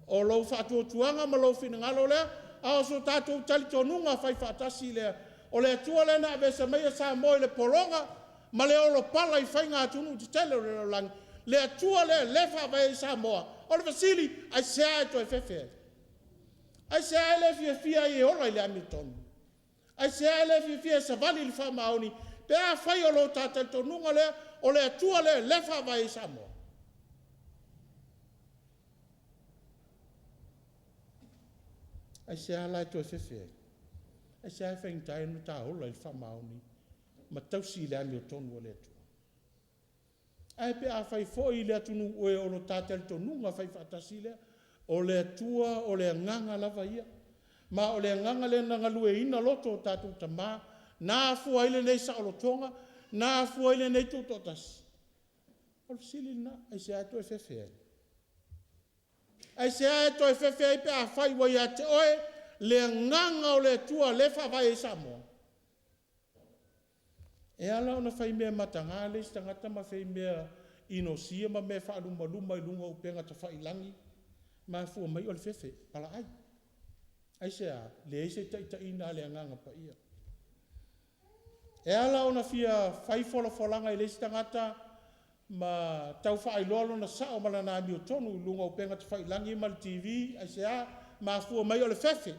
o lou faatuatuaga ma lou finagalo lea, a o so tatou talitonuga faifaatasi lea, o le Atua lea na aveese maia Samoa i le pologa ma le olopala i faiga atunuu tetele o le lalolagi, le Atua lea o lea e faavae ai Samoa. O le fesili, aisea e toe fefe ai? Aisea e le fiafia ai e ola i le amiotonu? Aisea e le fiafia ai e savali i le faamaoni pe afai o lo ta talitonuga lea, o le Atua lea o lea e faavae ai Samoa? Aisea la e toe fefe ai? Aisea e faigata ai ona ta ola i le faamaoni ma tausi le amiotonu a le Atua? Ae pe afai foi le atunuu e o lo ta talitonuga faifaatasi lea, o le Atua o le agaga lava ia, ma o le agaga lea na galueaiina loto o tatou tama, na afua ai lenei saolotoga, na afua ai lenei tutoatasi. O le fesili lena, aisea e toe fefe ai? Aisea e toe fefe ai pe afai ua ia te oe le agaga o le Atua lea e faavae ai Samoa? E ala ona fai mea mataga le isi tagata ma fai mea inosia ma mea faalumaluma i luga o upega tafailagi, mafua mai o le fefe, palaai. Aisea? Leai se taitaiga a le Agaga Paia. E ala ona fia fai folafolaga i le isi tagata ma tau faailoa lona sao ma lana amiotonu i luga o upega tafailagi ma le TV, aisea? Mafua mai o le fefe,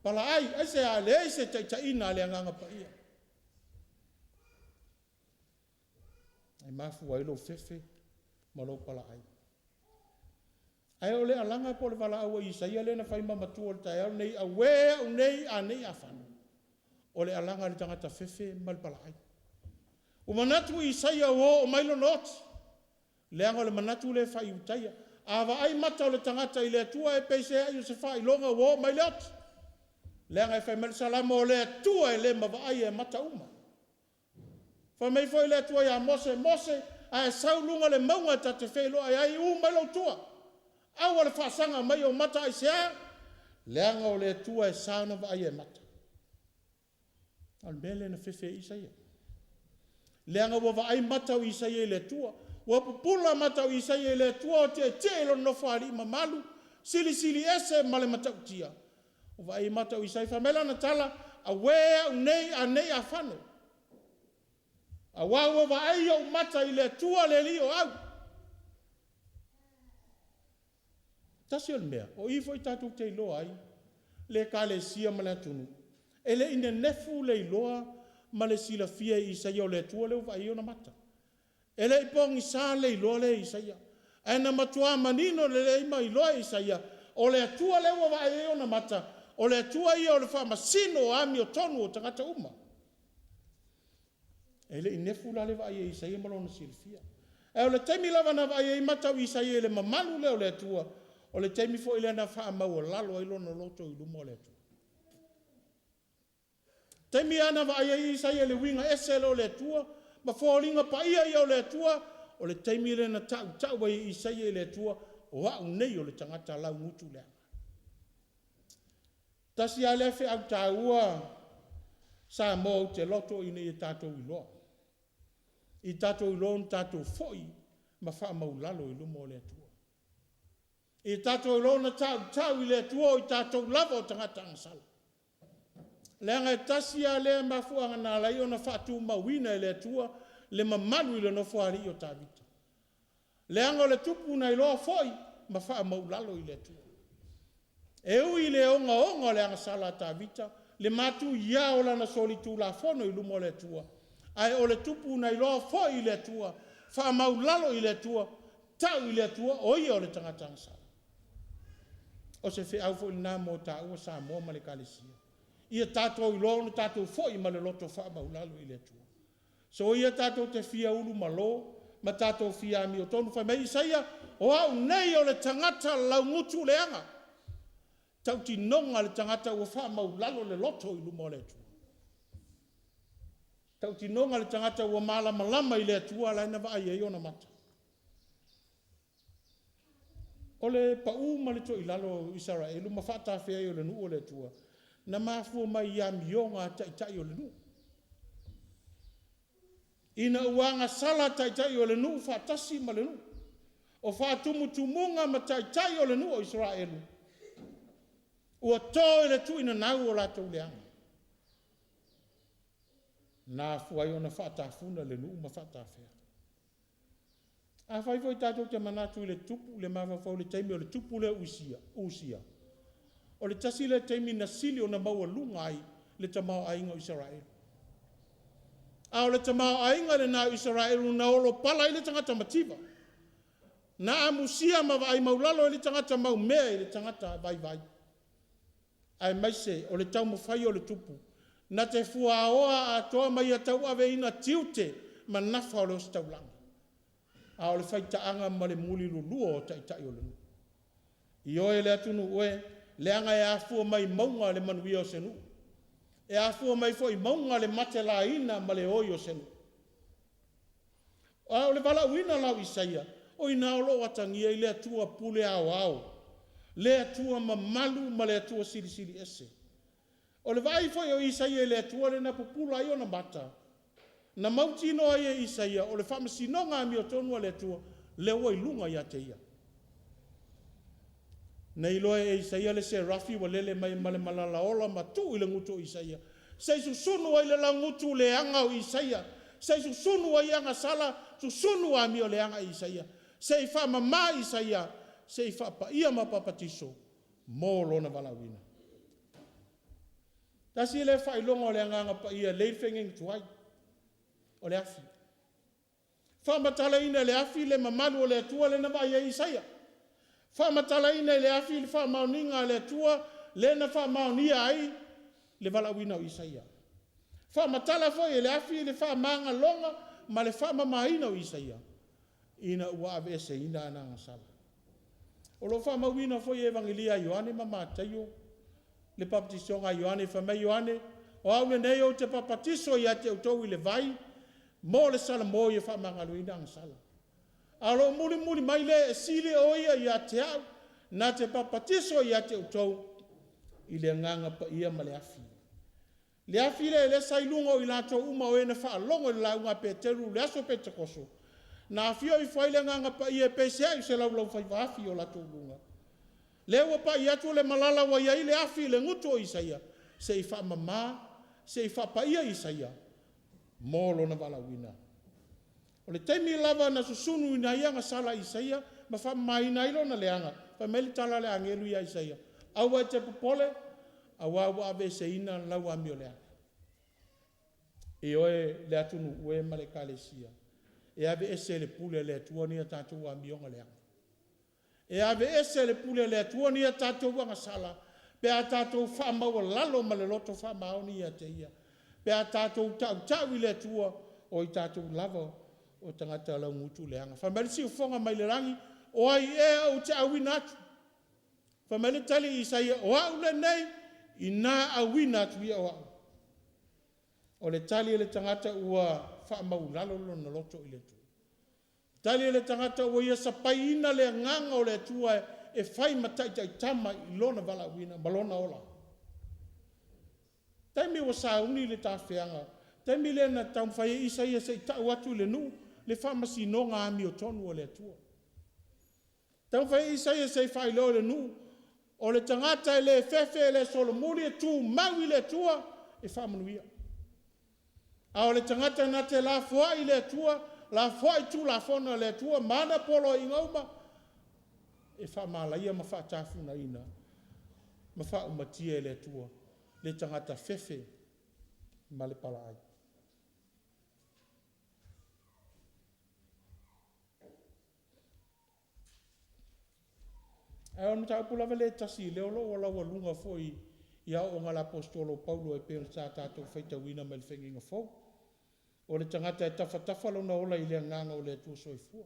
palaai, aisea? Leai se taitaiga a le Agaga Paia. E mafua ai lou fefe ma lou palaai. Ae o le alaga po o le valaau a Isaia lea na fai ma matua i le taeao lenei, auē au nei a nei afanu, o le alaga a le tagata fefe ma le palaai. Ua manatu Isaia ua oo mai lona oti, leaga o le manatu lea e fai-Iutaia. A vaai mata o le tagata i le Atua e peiseai o se faailoga ua oo mai le oti. Leaga e fai mai le Salamo, o le Atua e le mavaai e mata uma. Fai mai foi le Atua ia Mose, Mose, a e sau i luga o le mauga ta te feiloai ai, u mai lou tua, aua le faasaga mai i ou mata. Aisea? Leaga o le Atua e sa ona vaaia e mata. A o le mea lea na fefe ai Isaia. Leaga ua vaai mata o Isaia i le Atua. Ua pupula mata o Isaia i le Atua o tietie i lona nofoalii mamalu, silisili ese ma le matautia. Ua vaai mata o Isaia, fai mai lana tala, auē au nei a nei afano, aua ua vaai ou mata i le Atua le Alii o au. Tasi o le mea, o i foi tatou te iloa ai le Ekalesia ma le atunuu, e le i nenefu le iloa ma le silafia e Isaia o le Atua lea ua vaai i ai ona mata. E le i pogisa le iloa lea e Isaia, ae na matua manino lelei ma iloa e Isaia, o le Atua lea ua vaai i ai ona mata, O le Atua ia o le faamasino o amiotonu o tagata uma. E le i nefu la le vaai a Isaia ma lona silafia. Ae o le taimi lava na vaai ai mata o Isaia i le mamalu lea o le Atua, o le taimi foi lea na faamaualalo ai lona loto i luma o le Atua. Taimi lava na vaai ai Isaia i le uiga ese lea o le Atua ma foliga paia ia o le Atua, o le taimi lea na tautau ai Isaia i le Atua, o au nei o le tagata laugutu leaga. Tasi lava lea feau taua Samoa ou te loto ina ia tatou iloa, ia tatou iloa ona tatou foi ma faamaualalo i luma o le Atua. Ia tatou iloa ona tautau i le Atua o i tatou lava o tagata agasala. Leaga e tasi lava lea mafuaaga na ala ai ona faatumauina e le Atua le mamalu i le nofoalii o Tavita, leaga o le tupu na iloa foi ma faamaualalo i le Atua. E ui i le ogaoga o le agasala a Tavita, le matuia o lana solitulafono i luma o le Atua, ae o le tupu na iloa foi i le Atua, faamaualalo i le Atua, tau i le Atua, o ia o le tagata agasala. O se feau foi lena mo taua Samoa ma le Ekalesia, ia tatou iloa ona tatou foi ma le loto faamaualalo i le Atua. Soia tatou te fia ulumalo ma tatou fia amiotonu. Fai mai Isaia, o au nei o le tagata laugutu leaga, tautinoga le tagata ua faamaualalo le loto i luma o le Atua. Tautinoga le tagata ua malamalama i le Atua la na vaai ai ona mata. O le pau ma le toilalo o Isaraelu ma faatafea ai o le nuu o le Atua, na mafua mai i amioga a taitai o le nuu. Ina ua agasala taitai o le nuu faatasi ma le nuu, o faatumutumuga ma taitai o le nuu o Isaraelu, ua to i le tuinanau o latou leaga, na afua ai ona faatafuna le nuu ma faatafea. Afai foi tatou te manatu i le tupu, le mafaufau i le taimi o le tupu lea Usia, o le tasi lea taimi na sili ona maualuga ai le tamaoaiga o Isaraelu. A o le tamaoaiga lena o Isaraelu na olopala ai le tagata mativa, na amusia ma vaai maulalo ai le tagata maumea i le tagata vaivai, aemaise o le taumafai o le tupu na te fuaoa atoa ma ia tauaveina tiute ma nafa o le ositaulaga, a o le faitaaga ma le mulilulua o taitai o le nuu. Ioe le atunuu e, leaga e afua mai mauga le manuia o se nuu, e afua mai foi mauga le matelaina ma le oi o se nuu. A o le valaauina la o Isaia, o i ina o lo o atagia ai le Atua pule aoao, le Atua mamalu ma le Atua silisili ese. O le vaai foi o Isaia i le Atua lea na pupula ai ona mata, na mautinoa ai e Isaia o le faamasinoga amiotonu a le Atua lea ua i luga ia te ia. Na iloa e Isaia le serafi ua lele mai ma le malalaola ma tuu i le gutu o Isaia, se i susunu ai le laugutu leaga o Isaia, se i susunu ai agasala, susunu amio leaga i Isaia, se i faamama Isaia, se i faapaia ma papatiso mo lona valaauina. Tasi lea faailoga o le Agaga Paia lea e i le fegenituai, o le afi. Faamatalaina e le afi le mamalu o le Atua lea na vaai ai Isaia. Faamatalaina e le afi le faamaoniga a le Atua lea na faamaonia ai le valaauina o Isaia. Faamatala foi e le afi le faamagaloga ma le faamamaina o Isaia ina ua aveeseina ana agasala. O lo o faamauina foi e Evagelia a Ioane ma Mataio le papatisoga a Ioane, fai mai Ioane, o au lenei ou te papatiso ia te outou i le vai mo le salamo ia faamagaloina agasala. A o lo o mulimuli mai le e sili o ia ia te au, na te papatiso ia te outou i le Agaga Paia ma le afi. Le afi lea lea sa i luga o i latou uma o e na faalogo i le lauga a Peteru i le aso Petekoso, na afio ifo ai le Agaga Paia e peiseai o se laulaufaiva afi i o latou luga. Lea ua pai atu le malala ua i ai le afi i le gutu o Isaia, se i faamama, se i faapaia Isaia mo lona valaauina. O le taimi lava na susunuina ai agasala a Isaia ma faamamaina ai lona leaga, fai mai le tala a le agelu ia Isaia, aua e te popole, aua ua aveeseina lau amioleaga. Ioe le atunuu e ma le Ekalesia, e aveese e le pule a le Atua ni a tatou amioga leaga. E aveese e le pule a le Atua ni a tatou agasala Pe a tatou faamaualalo ma le loto faamaoni ia te Ia, pe a tatou tautau i le Atua, o i tatou lava o tagata laugutu leaga. Fai mai le siufofoga mai le lagi, o ai ea ou te auina atu? Fai mai le tali a Isaia, o au lenei, ina auina atu ia o au. O le tali a le tagata ua faamaulalo lona loto i le Atua. Tali a le tagata ua ia sapaiina le agaga o le Atua e fai ma taitaitama i lona valaauina ma lona ola. Taimi ua sauni le tafeaga, taimi lea na taumafai ai Isaia se i tau atu i le nuu le faamasinoga amiotonu a le Atua. Taumafai ai Isaia se i faailoa i le nuu, o le tagata e le fefe e le solomuli e tumau i le Atua e faamanuia. A o le tagata na te lafoai i le Atua, lafoai Tulafono a le Atua ma ana poloaiga uma, e faamalaia ma faatafunaina ma faaumatia e le Atua le tagata fefe ma le palaai. Ae o le mataupu lava lea e tasi, lea o lo o ua laualuga foi i aoaoga a le Aposetolo o Paulo e pei ona sa tatou faitauina mai le Faigaiga Fou. O le tagata e tafatafa lona ola i le agaga o le Atua Soifua.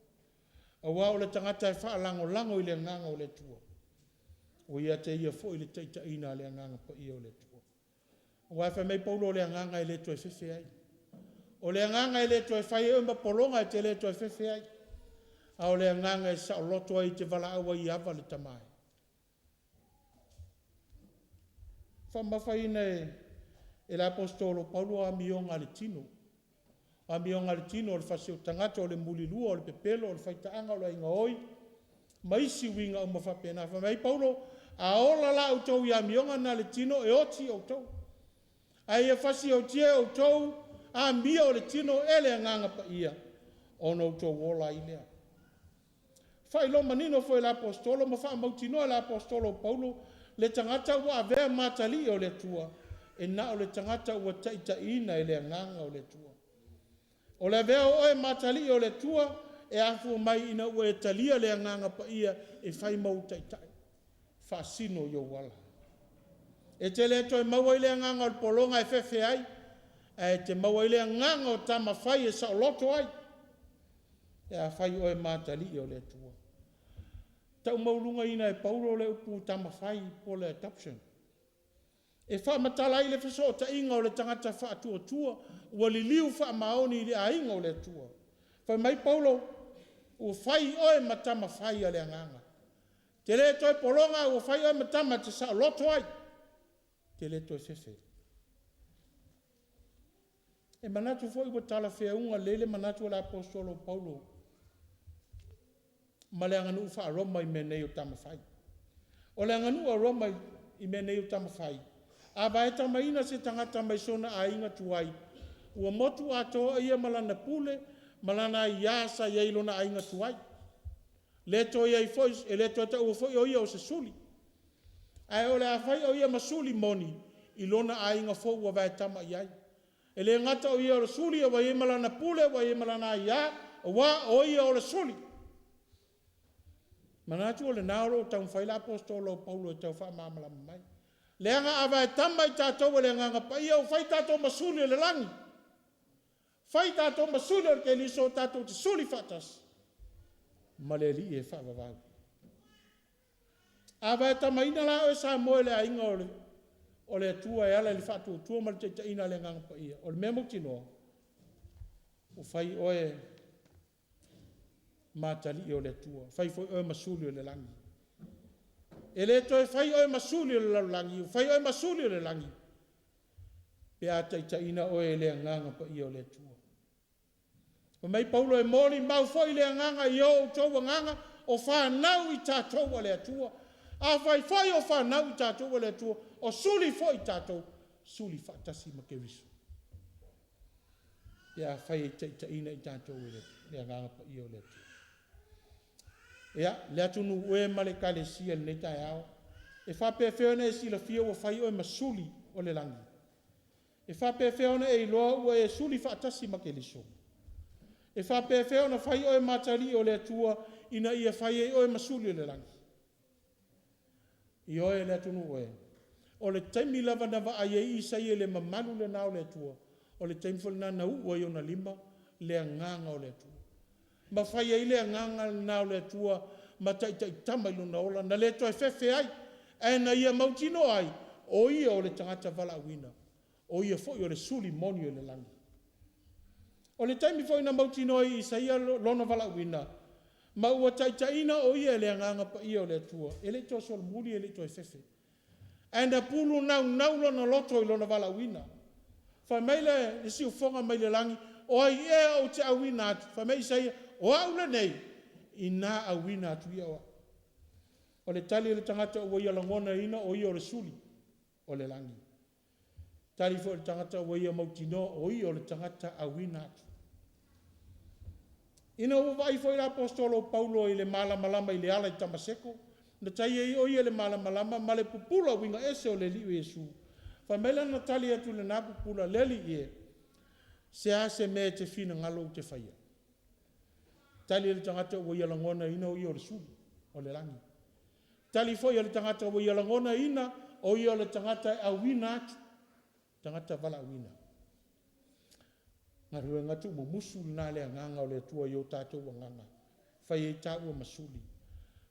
Aua o le tagata e faalagolago i le agaga o le Atua, ua ia te ia foi le taitaiina a le Agaga Paia o le Atua. Aua fai mai Paulo o le agaga e le toe fefe ai. O le agaga e le toe fai ai oe ma pologa, e te le toe fefe ai, a o le agaga e saoloto ai e te valaau ai, Ava le Tama e. Faamamafaina e le Aposetolo Paulo amioga a le tino. O amioga a le tino, o le fasi o tagata, o le mulilua, o le pepelo, o le faitaaga, o le aiga oi, ma isi uiga uma faapena. Fai mai Paulo, a ola la outou i amioga na a le tino, e oti outou. Ae ia fasiotia e outou amio o le tino e le Agaga Paia, ona outou ola ai lea. Faailoa manino foi e le Aposetolo ma faamautinoa e le Aposetolo o Paulo le tagata ua avea ma atalii o le Atua, e na o le tagata ua taitaiina e le Agaga o le Atua. O le avea o oe ma atalii o le Atua, e afua mai ina ua e talia le Agaga Paia e fai ma ou taitai, faasino i ou ala. E te le toe maua ai le agaga o le pologa e fefe ai, ae e te maua ai le agaga o tama fai e saoloto ai, pe a fai oe ma atalii o le Atua. Taumaualugaina e Paulo le upu tama fai po o le adoption. E faamatala ai le fesootaiga o le tagata faatuatua ua liliu faamaoni i le aiga o le Atua. Fai mai Paulo, ua fai oe ma tama fai a le Agaga. E te le toe pologa, ua fai oe ma tama e te saoloto ai, e te le toe fefe. E manatu foi ua talafeauga lelei le manatu o le Aposetolo o Paulo ma le aganuu faa-Roma i mea nei o tama fai. O le aganuu a Roma i mea nei o tama fai, a vaetamaina se tagata mai sona aiga tuai, ua motu atoa ia ma lana pule ma lana aia sa i ai i lona aiga tuai. Le toe i ai foi, e le toe taua foi o ia o se suli. Ae o le a fai o ia ma suli moni i lona aiga fou ua vaetama i ai. E le gata o ia o le suli, ae ua i ai ma lana pule, ua i ai ma lana aia, aua o ia o le suli. Manatu o lena o lo o taumafai le Aposetolo o Paulo e tau faamalamalama mai. Leaga a vaetama i tatou e le Agaga Paia, ua fai tatou ma suli o le lagi, fai tatou ma suli o le Keriso, tatou te suli faatasi ma le Alii e faavavau. A vaetamaina la oe Samoa i le aiga o le Atua e ala i le faatuatua ma le taitaiina a le Agaga Paia, o le mea mautinoa, ua fai oe ma atalii o le Atua, fai foi oe ma suli o le lagi. E le toe fai oe ma suli o le lalolagi, ua fai oe ma suli o le lagi, pe a taitaiina oe e le Agaga Paia o le Atua. Fai mai Paulo, e molimau foi le Agaga i o outou agaga, o fanau i tatou a le Atua. Afai foi o fanau i tatou a le Atua, o suli foi tatou, suli faatasi ma Keriso. Pe afai e taitaiina i tatou e le Agaga Paia o le Atua. Ia, le atunuu e ma le Ekalesia i lenei taeao, e faapefea ona e silafia ua fai oe ma suli o le lagi? E faapefea ona e iloa ua e suli faatasi ma Keriso? E faapefea ona fai oe ma atalii o le Atua ina ia fai ai oe ma suli o le lagi? Ioe le atunuu e, O le taimi lava na vaai ai Isaia i le mamalu lena o le Atua, o le taimi foi lena na uu ai i ona lima le Agaga o le Atua. Ma fai ai le Agaga lena o le Atua ma taitaitama i lona ola, na le toe fefe ai, ae na ia mautinoa ai, o ia o le tagata valaauina, o ia foi o le suli moni o le lagi. O le taimi foi na mautinoa ai e Isaia lona valaauina, ma ua taitaiina o ia e le Agaga Paia o le Atua, e le i toe solomuli e le i toe fefe, ae na pulu naunau lona loto i lona valaauina. Fai mai le siufofoga mai le lagi, o ai ea ou te auina atu? Fai mai Isaia, o au lenei, ina auina atu ia o au. O le tali a le tagata ua ia lagonaina o ia o le suli o le lagi. Tali foi a le tagata ua ia mautinoa o ia o le tagata auina atu. Ina ua vaai foi le aposetolo o Paulo i le malamalama i le ala i Tamaseko, na tai ai o ia i le malamalama ma le pupula uiga ese o le Alii o Iesu. Fai mai lana tali atu i lena pupula, le Alii e, se a se mea e te finagalo ou te faia? Tali a le tagata ua ia lagonaina o ia o le suli o le lagi. Tali foi a le tagata ua ia lagonaina o ia o le tagata e auina atu, tagata valaauina. Galuega tuumumusu lena a le Agaga o le Atua i o tatou agaga, fai ai taua ma suli.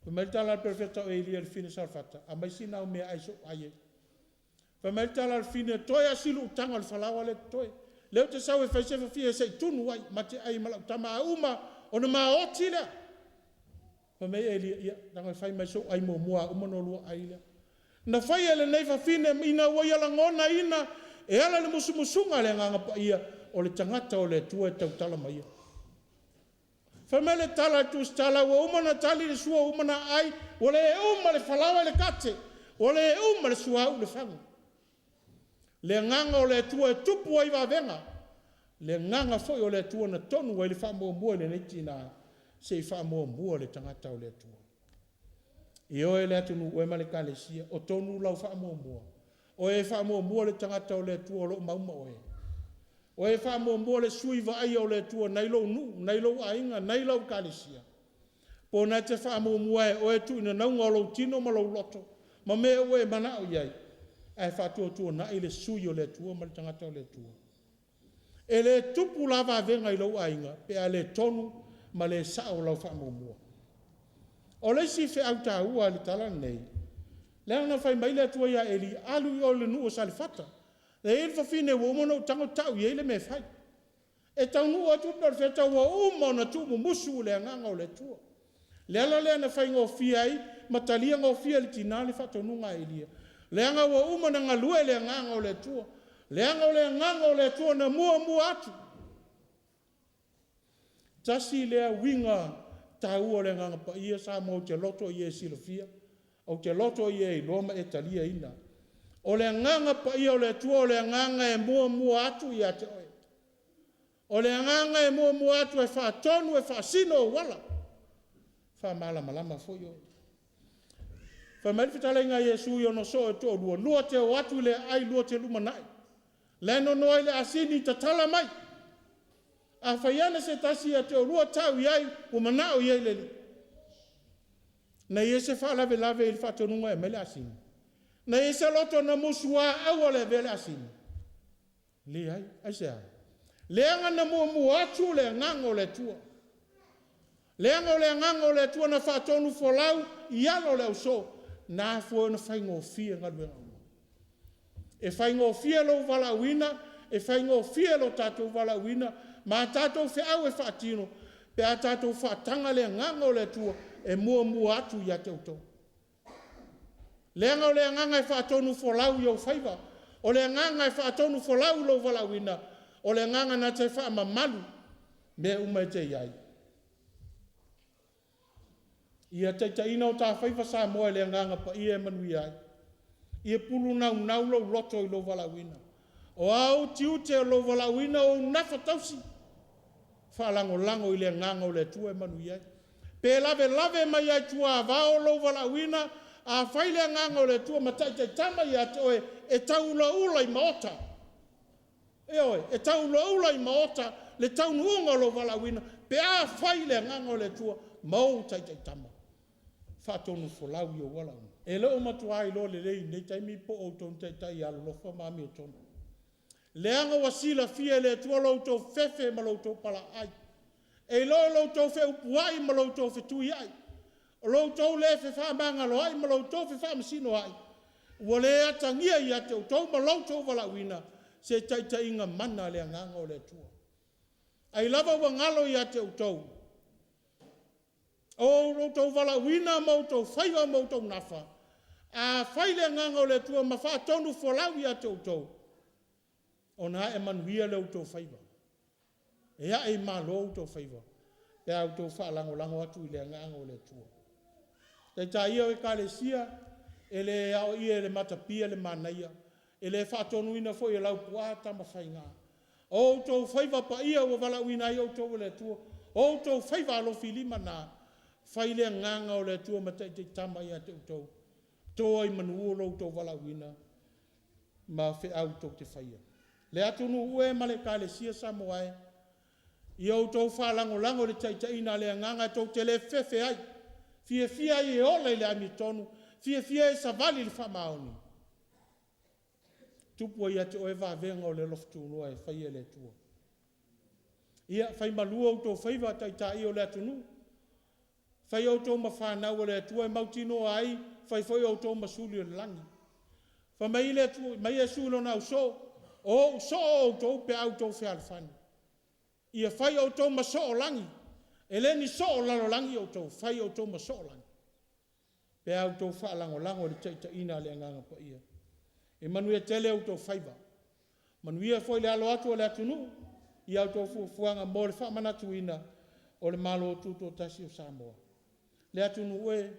Fai mai le tala a le Perofeta o Elia i le fafine Sarefata, aumai sina au meaai se i ou ai ai. Fai mai le tala a le fafine, toe lava si luutaga o le falaoa lea e totoe. Lea ou te sau e fai se fafie se i tunu ai, ma te ai ma lau tama, a uma ona maoti lea. Fai mai Elia, ia tago e fai mai sou ai muamua a uma ona olua ai lea. Na faia e lenei fafine ina ua ia lagonaina e ala i le musumusuga a le Agaga Paia, o le tagata o le Atua e tautala ma ia. Fai mai le tala a le tusitala, ua uma ona tali le sua, ua uma ona aai, ua le uma le falaoa i le kate, ua le uma le suauu i le fagu. Le Agaga o le Atua e tupu ai vavega, le Agaga foi o le Atua na tonu ai le faamuamua i lenei tina, se i faamuamua le tagata o le Atua. Ioe le atunuu e ma le Ekalesia, o tonu lau faamuamua, o e faamuamua le tagata o le Atua o lo o mau ma oe. O e faamuamua le sui vaaia o le Atua nai lou nuu, nai lou aiga, nai lau ekalesia. Po o na te faamuamua e oe tuuinanauga o lou tino ma lou loto ma mea ua e manao i ai, ae faatuatuanai le sui o le Atua ma le tagata o le Atua. E le tupu la vavega i lou aiga pe a le tonu ma le sao lau faamuamua. O le isi feau taua i le tala lenei, leaga na fai mai le Atua ia Eli, alu i o i le nuu o Salefata, e i ai le fafine ua uma ona ou tago tau i ai le mea e fai. E taunuu atu le perofeta ua uma ona tuumumusu le Agaga o le Atua. Le ala lea na faigofie ai ma talia gofie e le tina le faatonuga a Elia, leaga ua uma ona galue le Agaga o le Atua, leaga o le Agaga o le Atua na muamua atu. Tasi lea uiga taua o le Agaga Paia Samoa ou te loto ia e silafia, ou te loto ia e iloa ma e taliaina. O le Agaga Paia o le Atua o le Agaga e muamua atu ia te oe. O le Agaga e muamua atu e faatonu e faasino ou ala, faamalamalama foi oe. Fai mai le fetalaiga a Iesu i ona soo e toalua, lua te o atu i le aai, lua te lumanai. La e nono ai le asini, tatala mai. A fai ane se tasi ia te oulua tau i ai, ua manao i ai le Alii. Na i ai se faalavelave i le faatonuga e aumai le asini? Na i ai se loto na musuaua le avea le asini? Leai. Aisea? Leaga na muamua atu le Agaga o le Atua. Leaga o le Agaga o le Atua na faatonu folau i alo o le ausoo, na afua ai ona faigofie galuega uma. E faigofie lou valaauina, e faigofie lo tatou valaauina ma a tatou feau e faatino pe a tatou faataga le Agaga o le Atua e muamua atu ia te outou. Leaga o le Agaga e faatonu folau i ou faiva, o le Agaga e faatonu folau i lou valaauina, o le Agaga na te faamamalu mea uma e te i ai. Ia taitaiina o ta faiva Samoa i le Agaga Paia e manuia ai. Ia pulunaunau lou loto i lou valaauina. O a ou tiute o lou valaauina, o ou nafa tausi, faalagolago i le Agaga o le Atua e manuia ai. Pe lavelave mai lava i tuavao lou valaauina, a fai le Agaga o le Atua ma taitaitama ia te oe, e taulaula i maota. Ioe, e taulaula i maota le taunuuga o lou valaauina pe a fai le Agaga o le Atua ma ou taitaitama. faatonufolau i ou ala uma. E le o matua iloa lelei i lenei taimi po o outou ni taitai alolofa ma amiotonu, leaga ua silafia e le Atua lo outou fefe ma lo outou palaaai. E iloa lo outou feupuai ma lo outou fetuiai, o lo outou le fefaamagaloai ma lo outou fefaamasinoai, ua le atagia ia te outou ma lo outou valaauina se taitaiga mana a le Agaga o le Atua. Ai lava ua galo ia te outou o lo outou valaauina ma outou faiva ma outou nafa, a fai le Agaga o le Atua ma faatonufolau ia te outou, ona ae manuia lea o outou faiva. E ae i malo outou faiva pe a outou faalagolago atu i le Agaga o le Atua. Taitai ia o Ekalesia, e le aoaia e le matapia le manaia, e le faatonuina foi e Laupua Tamafaiga. O outou faiva paia ua valaauina ai outou e le Atua, o outou faiva alofilima na, fai le Agaga o le Atua ma taitaitama ia te outou, toa i manu lo outou valaauina ma feau tou te faia. Le atunuu e ma le Ekalesia Samoa e, ia outou faalagolago i le taitaiga a le Agaga tou te le fefe ai, fiafia ai e ola i le amiotonu, fiafia ai e savali i le faamaoni, tupu ai ia te oe vavega o le alofa tunoa e faia e le Atua. Ia, fai malua outou faiva, taitai o le atunuu, fai outou ma fanau a le Atua e mautinoa ai, fai foi outou ma suli o le lagi. Fai mai le Atua, mai Iesu i lona ausoo, o ou soo outou pe a outou fealofani. Ia fai outou ma soo o lagi, e le ni soo o lalolagi outou, fai outou ma soo o lagi, pe a outou faalagolago i le taitaiga a le Agaga Paia. Ia manuia tele outou faiva. Manuia foi le alo atu o le atunuu i a outou fuafuaga mo le faamanatuina o le Malo Tutoatasi o Samoa. Le atunuu e,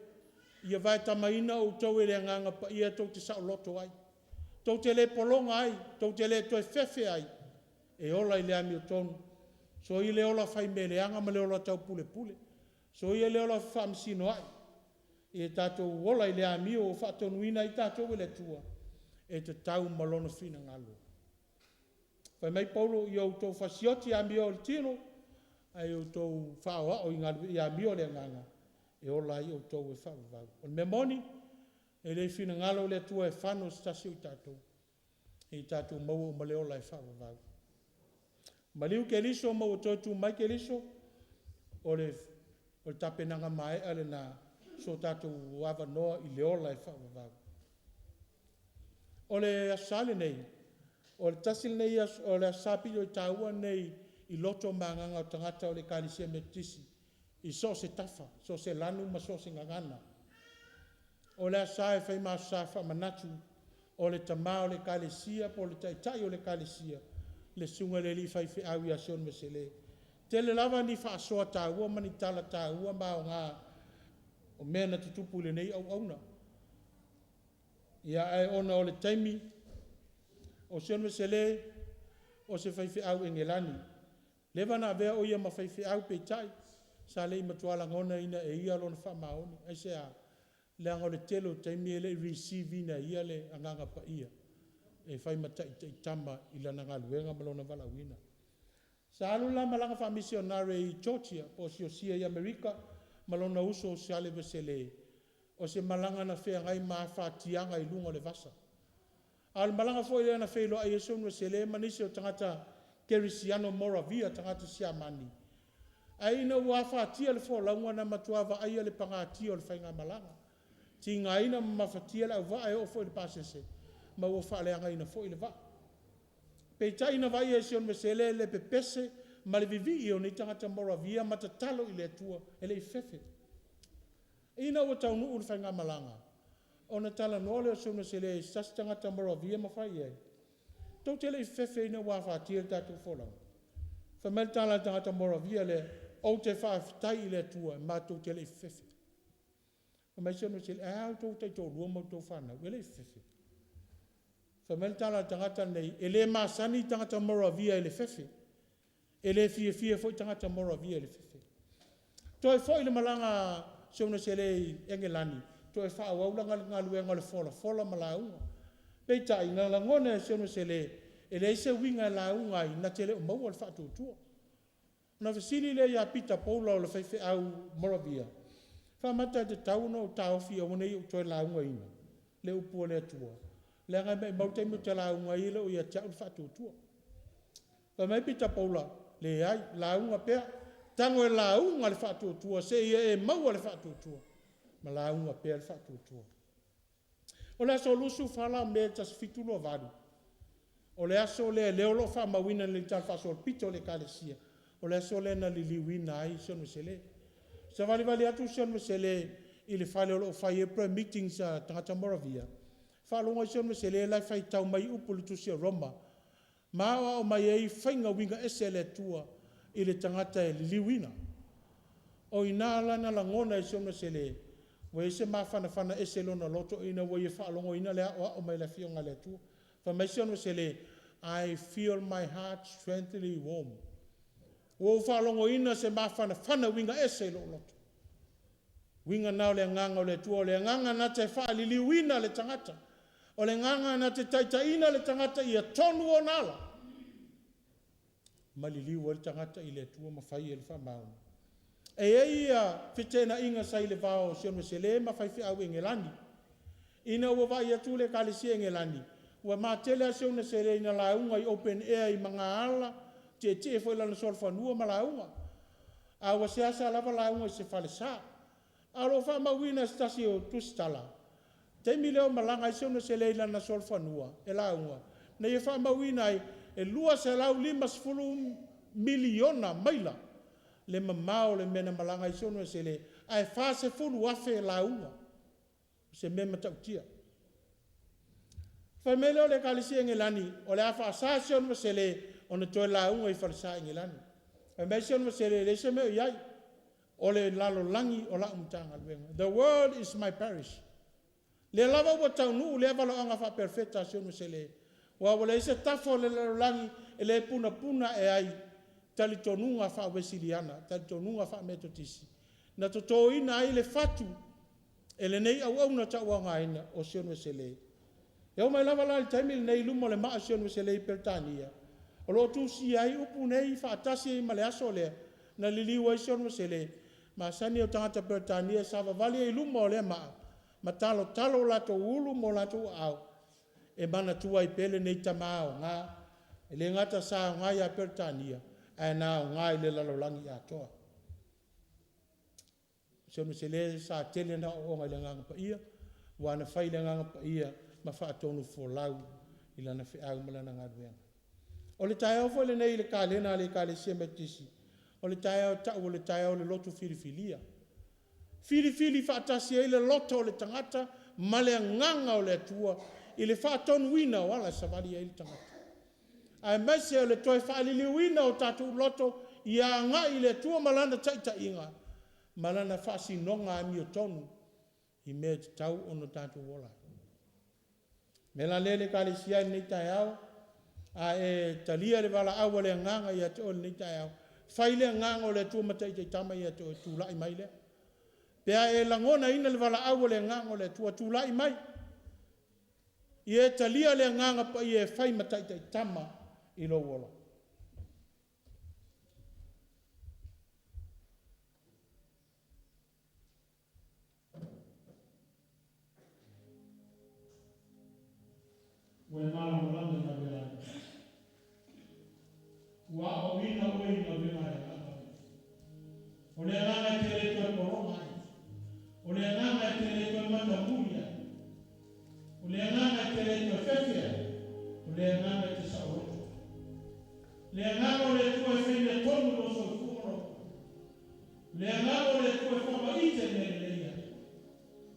ia vaetamaina outou e le Agaga Paia tou te saoloto ai, tou te le pologa ai, tou te le toe fefe ai, e ola i le amiotonu. Soia le ola faimea leaga ma le ola taupulepule, soia le ola fefaamasinoai, ia tatou ola i le amio ua faatonuina ai tatou e le Atua e tatau ma Lona finagalo. Fai mai Paulo, ia outou fasioti amio a le tino, ae outou faaoao i amio a le agaga e ola ai outou e faavavau. O le mea moni, e le finagalo le Atua e fano se tasi o i tatou, ia tatou maua uma le ola e faavavau. Maliu Keriso ma ua toe tu mai Keriso, o le tapenaga maea lena, so tatou avanoa i le ola e faavavau. O le Aso Sa lenei, o le tasi lenei aso, o le Aso Sa pito i taua lenei i loto ma agaga o tagata o le Ekalesia Metotisi i so o se tafa, so o se lanu ma so o se gagana. O le Aso Sa e fai ma Aso Sa faamanatu o le tama o le Ekalesia po o le taitai o le Ekalesia, le susuga i le alii faifeau ia Sean Mesele. E tele lava ni faasoa taua ma ni tala taua ma aoga o mea na tutupu i lenei auauna. Ia, ae ona o le taimi, o Sean Mesele o se faifeau Enelani. Leva na avea o ia ma faifeau, peitai, sa le i matua lagonaina e ia lona faamaoni. Aisea? Leaga o le tele o taimi e le i receive ina e ia le Agaga Paia e fai ma taitaitama i lana galuega ma lona valaauina. Sa alu la malaga faamisionare i Georgia po o Siosia i Amerika ma lona uso o Siale Vesele, o se malaga na feagai ma afatiaga i luga o le vasa. A o le malaga foi lea na feiloai ai Sean Vesele ma nisi o tagata Kerisiano Moravia, tagata Siamani, ae ina ua afatia le folauga na matua vaaia le pagatia o le faigamalaga, tigaina ma mafatia le auvaa e oo foi i le pasese, ma ua faaleagaina foi le vaa. Peitai na vaaia e Sean Vesele le pepese ma le vivii o nei tagata Moravia ma tatalo i le Atua e le i fefe. Ina ua taunuu le faigamalaga, ona talanoa lea o Sean Vesele i se tasi tagata Moravia ma fai i ai, tou te le i fefe ina ua afatia le tatou folauga? Fai mai le tala a le tagata Moravia lea, ou te faafetai i le Atua matou te le i fefe. Fai mai Sean Vesele, ae a outou taitoalua ma outou fanau, e le i fefe? Fai mai le tala a le tagata lenei, e le masani tagata Moravia i le fefe, e le fiafia foi tagata Moravia i le fefe. Toe foi le malaga a Sean Vesele i Enelani, toe faaauau lana galuega o le folafola ma lauga. Peitai, na lagona e Sean Vesele, e leai se uiga e lauga ai na te le o maua le faatuatua. Ona fesili lea ia Pita Paula o le faifeau Moravia, Faamata e tatau ona ou taofi aua ne i ou toe laugaina le upu a le Atua, leaga e maumau le taimi ou te lauga ai e le o ia te au le faatuatua. Fai mai Pita Paula, leai, lauga pea, tago e lauga le faatuatua seia e maua le faatuatua, ma lauga pea le faatuatua. O le aso 24 la o Me 1728, o le aso lea o lea o lo o faamauina i le talafaasolopito o le Ekalesia, o le aso lea na liliuina ai Sean Uesele. Savalivali atu Sean Uesele i le fale o lo o fai ai prayer meetings a tagata Moravia, faalogo ai Sean Uesele la e faitau mai upu o le tusi a Roma, ma aoao mai ai faiga uiga ese a le Atua i le tagata e liliuina. O i ina la na lagona e Sean Uesele ua i ai se mafanafana ese i lona loto ina ua ia faalogoina le aoao mai a le Afioga a le Atua. Fai mai Sean Uesele, I feel my heart strangely warm. Ua ou faalogoina se mafanafana uiga ese i lou loto. Uiga na o le Agaga o le Atua, o le Agaga na te faaliliuina le tagata, o le Agaga na te taitaiina le tagata ia tonu ona ala, ma liliu ai le tagata i le Atua ma fai le faamaoni. E i ai ia feteenaiga sa i le va o Sean Uesele ma faifeau Engelani, ina ua vaai atu le Ekalesia Engelani, ua matele lava Sean Uesele ina lauga i open air i magaala, tietie foi i lona solofanua ma lauga, a ua seasea lava lauga i se falesa. Ae o lo o faamauina e se tasi o tusitala, taimi lea o malaga ai Sean Uesele i lana solofanua e lauga, na ia faamauina ai, e 250 miliona maila le mamao o le mea na malaga ai Sean Uesele, ae 40,000 lauga. O se mea matautia. Fai mai lea o le Ekalesia Engelani, o le a faasa Sean Uesele ona toe lauga i falesa Engelani. Fai mai Sean Uesele, e leai se mea o i ai, o le lalolagi o lau Matagaluega. The world is my parish. Lea lava ua taunuu lea valaauga faa-Perofeta a Sean Uesele, aua ua leai se tafa o le lalolagi e le punapuna ae ai talitonuga faa-Uesiliana, talitonuga faa-Metotisi, na totoina ai le fatu e lenei auauna tauaogaina o Sean Uesele. E oo mai lava la i le taimi lenei i luma o le maa o Sean Uesele i Peretania, o lo o tusia ai upu nei faatasi ai ma le aso lea na liliu ai Sean Uesele. Masani o tagata Peretania e savavali ai i luma o lea maa ma talotalo o latou ulu ma o latou aao e manatua ai pea lenei tama aoga, e le gata sa aoga ia Peretania, ae na aoga i le lalolagi atoa. O Sean Uesele sa tele ana aoaoga i le Agaga Paia, aua na fai i le Agaga Paia ma faatonufolau i lana feau ma lana galuega. O le taeao foi lenei i le kalena a le Ekalesia Metotisi, o le taeao e tau o le taeao o le loto filifilia. Filifili faatasi ai le loto o le tagata ma le Agaga o le Atua i le faatonuina o ala e savali ai le tagata, aemaise o le toe faaliliuina o tatou loto ia agai i le Atua ma Lana taitaiga ma Lana faasinoga amiotonu i mea e tatau ona tatou ola ai. O le mea la lea le Ekalesia i lenei taeao, a e talia le valaau a le Agaga ia te oe i lenei taeao, fai le Agaga o le Atua ma taitaitama ia te oe, tulai mai lea. Pe a e lagonaina le valaau a le Agaga o le Atua, tulai mai. Ia e talia le Agaga Paia e fai ma taitaitama i lou ola. Ua e malamalama i galuega a le Atua. Ua aoaoina oe i galuega a le Agaga o le Atua. O le Agaga e te le toe pologa ai. O le Agaga e te le toe matamuli ai. O le Agaga e te le toe fefe ai. O le Agaga e te saoloto ai. Le Agaga o le Atua e fai mea tonu lou soifua ma lou ola. Le Agaga o le Atua e faamaite mea lelei ia te oe.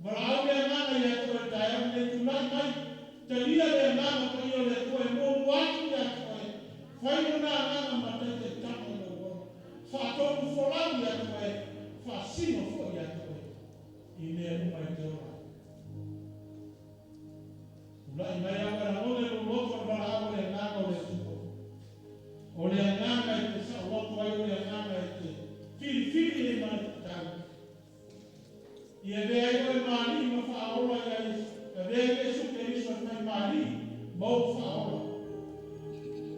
Valaau le Agaga ia te oe i le taeao lenei, tulai mai, talia le Agaga Paia o le Atua e muamua atu ia te oe, fai Lona Agaga ma taitaitama i lou ola, faatonu folau ia te oe, faasino foi ia te oe i mea uma e te ola ai. Tulai mai a ua lagona i lou loto le valaau a le Agaga o le Atua. O le Agaga e te saoloto ai, o le Agaga e te filifili ai ma le tatau. Ia avea ai oe ma Alii ma Faaola ia Iesu. Avea Iesu Keriso e fai ma Alii ma ou Faaola.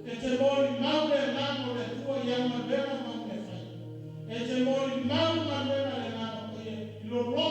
E te molimau le Agaga o le Atua i au galuega ma au mea fai. E te molimau galuega a le Agaga Paia i lou loto.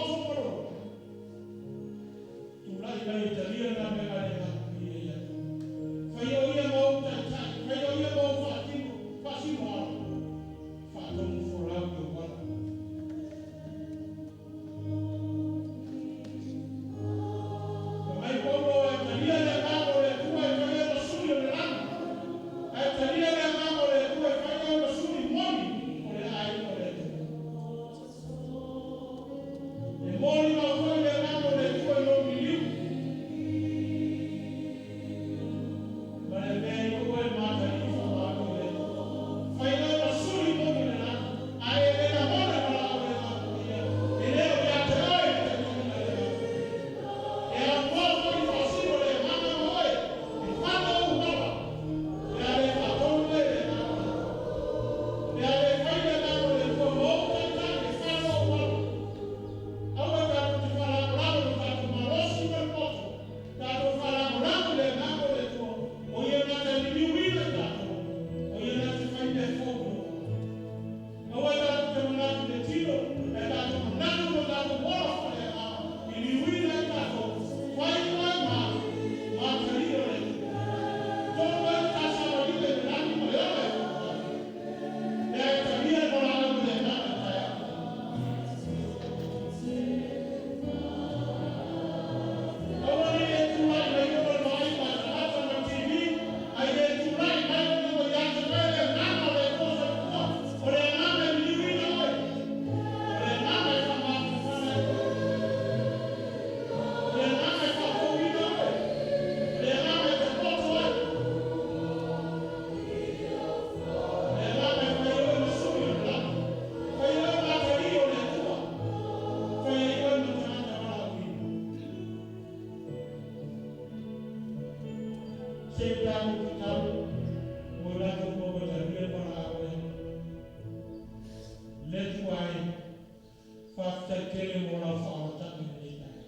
Faafetai tele mo lau faaolataga i lenei taeao.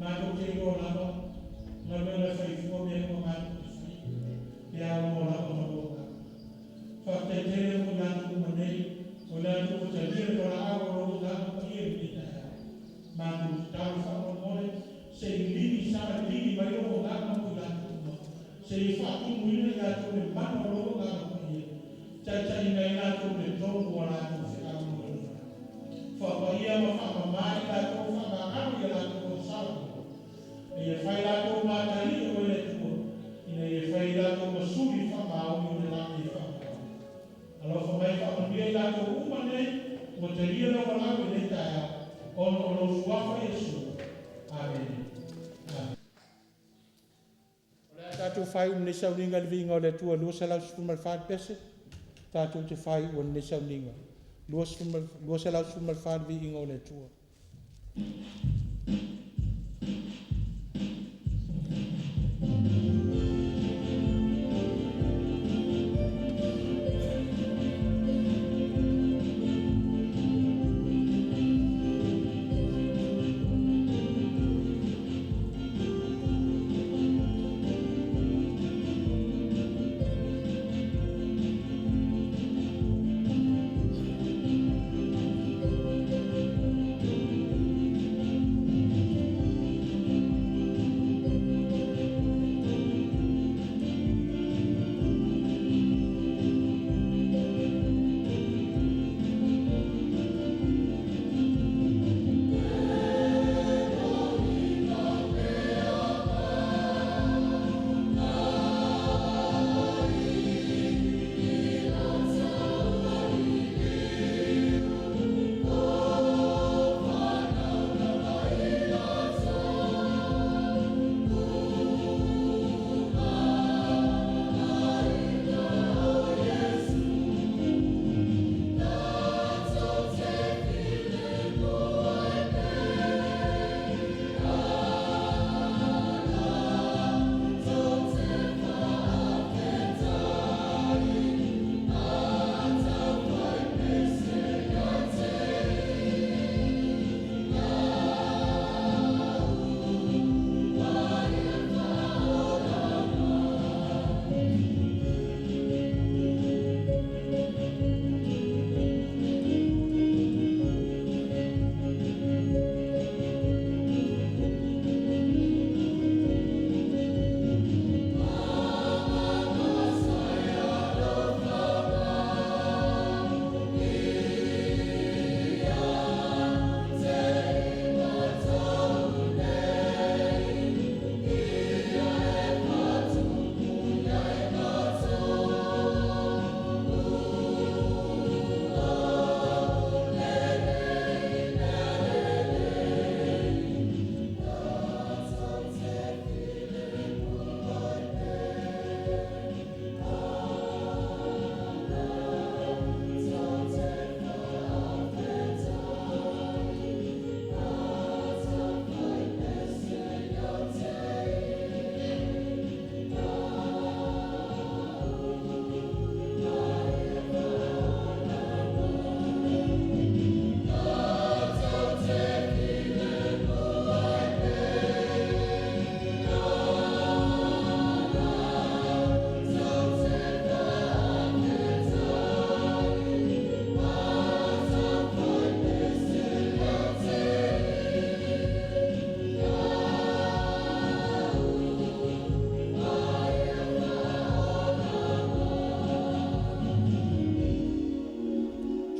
Matou te iloa lava, galuega e fai fua mea uma matou te faia, pe a uma lava ma lou agaga. Faafetai tele mo i latou uma nei, o i latou ua talia le valaau a lou Agaga Paia i lenei taeao. Matou tatalo faamolemole, se i liligi, saga liligi mai lou Agaga mo i latou uma, se i e faatumuina i latou i le mana o lou Agaga Paia, taitaiina ai latou i le tonu o a latou feau mo le lumanai. Faapaia ma faamama i latou, faamagalo i a latou agasala uma, a ia fai latou ma atalii o oe le Atua, ina ia fai ai latou ma suli faamaoni o le lagi e faamaoni. Alofa mai faamanuia i latou uma nei ua talia lau valaau i lenei taeao, ona o lou suafa Iesu. Amene. Amene. O le a tatou faaiu ma lenei sauniga i le Viiga o le Atua 214 pese. Tatou te faaiu ai lenei sauniga. 214 le Viiga o le Atua.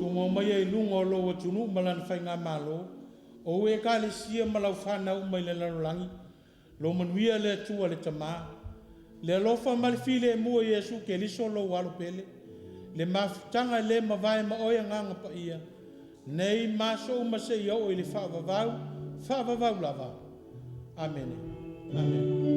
Tumau maia i luga o lou atunuu ma lana faigamalo, o ou ekalesia ma lau fanau uma i le lalolagi, lo manuia le Atua le Tama, le alofa ma le filemu o Iesu Keriso lou Alo pele, le mafutaga e le mavae ma oe Agaga Paia, nei ma aso uma seia oo i le faavavau, faavavau lava. Amene. Amene.